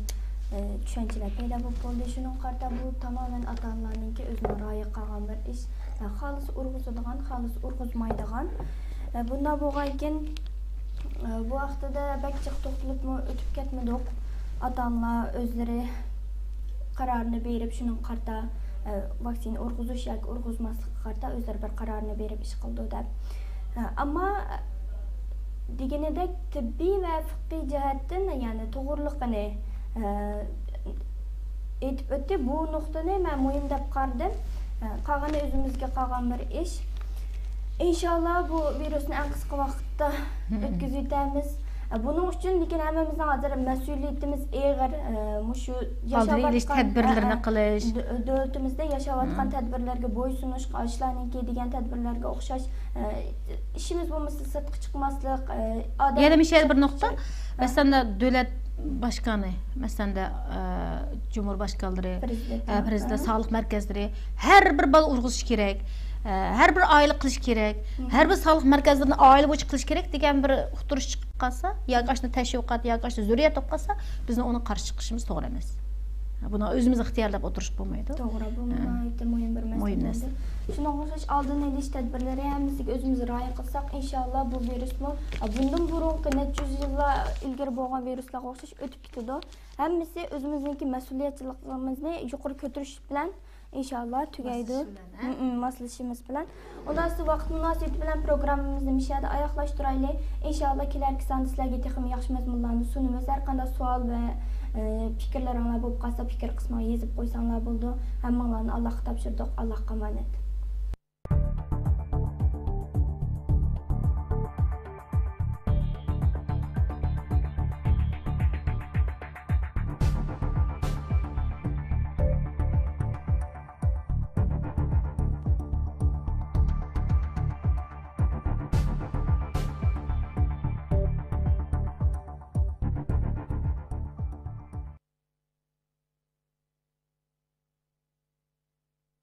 ئە، چۈشەنچىلەر پەيدا بولۇپ بولدى. شۇنىڭغا قارىتا بۇ تامامەن ئاتا-ئانىلارنىڭكى ئۆزىنىڭ رايىغا قالغان بىر ئىش. ئە، خالىسا ئۇرغۇزىدىغان، خالىسا ئۇرغۇزمايدىغان. ئە، بۇنداق بولغانكىن، ئە، بۇ ھەقتىدە بەك جىق توختىلىپمۇ ئۆتۈپ كەتمىدۇق. ئاتا-ئانىلار ئۆزلىرى قارارىنى بېرىپ، شۇنىڭغا قارىتا، ئە، ۋاكسىنا ئۇرغۇزۇش ياكى ئۇرغۇزماسلىققا قارىتا ئۆزلىرى بىر قارارنى بېرىپ ئىش قىلىدۇ دەپ. ئە، ئەمما، ئە، دېگىنىدەك، تېببىي ۋە فىقھىي جەھەتتىن، يەنى توغرىلىقىنى، ئە، ئېيتىپ ئۆتتى. بۇ نۇقتىنى مەن مۇھىم دەپ قارىدىم. ئە، قالغىنى ئۆزىمىزگە قالغان بىر ئىش. ئىنشاللا بۇ ۋىرۇسنى ئەڭ قىسقا ۋاقىتتا ئۆتكۈزۈۋېتەرمىز. ئە، بۇنىڭ ئۈچۈن لېكىن ھەممىمىزنىڭ ھازىر مەسئۇلىيىتىمىز ئېغىر. ئە، مۇشۇ ئالدىنى ئېلىش ياشاۋاتقان، تەدبىرلىرىنى ئە، قىلىش. دۆ-، دۆلىتىمىزدە ياشاۋاتقان تەدبىرلەرگە بويسۇنۇش، ئاشۇلارنىڭكى دېگەن تەدبىرلەرگە ئوخشاش، ئە، ئىشىمىز بولمىسا سىرتقا چىقماسلىق، ئە، ئادەم يەنە مۇشۇ يەردە بىر نۇقتا. ئە. مەسىلەن، دۆلەت باشقانى، مەسىلەن، ئە، جۇمھۇر باشقانلىرى، پرېزىدېنت. ئە، پرېزىدېنت، ئە. ساغلىق مەركەزلىرى، ھەر بىر بالا ئۇرغۇزۇش كېرەك، ئە، ھەر بىر ئائىلە قىلىش كېرەك، مم. ھەر بىر ساغلىق مەركەزلىرىنى ئائىلە بويىچە قىلىش كېرەك دېگەن بىر ئۇقتۇرۇش چىقىپ قالسا، ياكى ئاشۇنداق تەشۋىقات، ياكى ئاشۇنداق زۆرۈرىيەت بولۇپ قالسا، بىزنىڭ ئۇنىڭغا قارشى چىقىشىمىز توغرا ئەمەس. بۇنى ئۆزىمىز ئىختىيارلاپ ئولتۇرۇشقا بولمايدۇ. توغرا، بۇ ھە. ناھايىتى مۇھىم بىر مەسىلە مۇھىم بولدى. نەرسە. شۇنىڭغا ئوخشاش ئالدىنى ئېلىش تەدبىرلىرى ھەممىسىگە ئۆزىمىز رىئايە قىلساق، ئىنشاللا بۇ ۋىرۇسمۇ، ئە، بۇندىن بۇرۇنقى نەچچە يۈز يىللار ئىلگىرى بولغان ۋىرۇسلارغا ئوخشاش ئۆتۈپ كېتىدۇ. ھەممىسى ئۆزىمىزنىڭكى مەسئۇلىيەتچىلىكىمىزنى يۇقىرى كۆتۈرۈش بىلەن، ئىنشاللا، تۈگەيدۇ. ماسلىشىش بىلەن، ھە؟ ھىم، ھىم، ماسلىشىمىز بىلەن. ئۇنداق بولسا ۋاقىت مۇناسىۋىتى بىلەن پروگراممىمىزنى مۇشۇ يەردە ئاياغلاشتۇرايلى. ئىنشاللا، كېلەركى ساندا سىلەرگە تېخىمۇ ياخشى مەزمۇنلارنى سۇنىمىز. ھەر قانداق سوئال ۋە، ئە، پىكىرلىرىڭلار بولۇپ قالسا، پىكىر قىسمىغا يېزىپ قويساڭلار بولىدۇ. ھەممىڭلارنى ئاللاھقا تاپشۇردۇق. ئاللاھقا ئامانەت.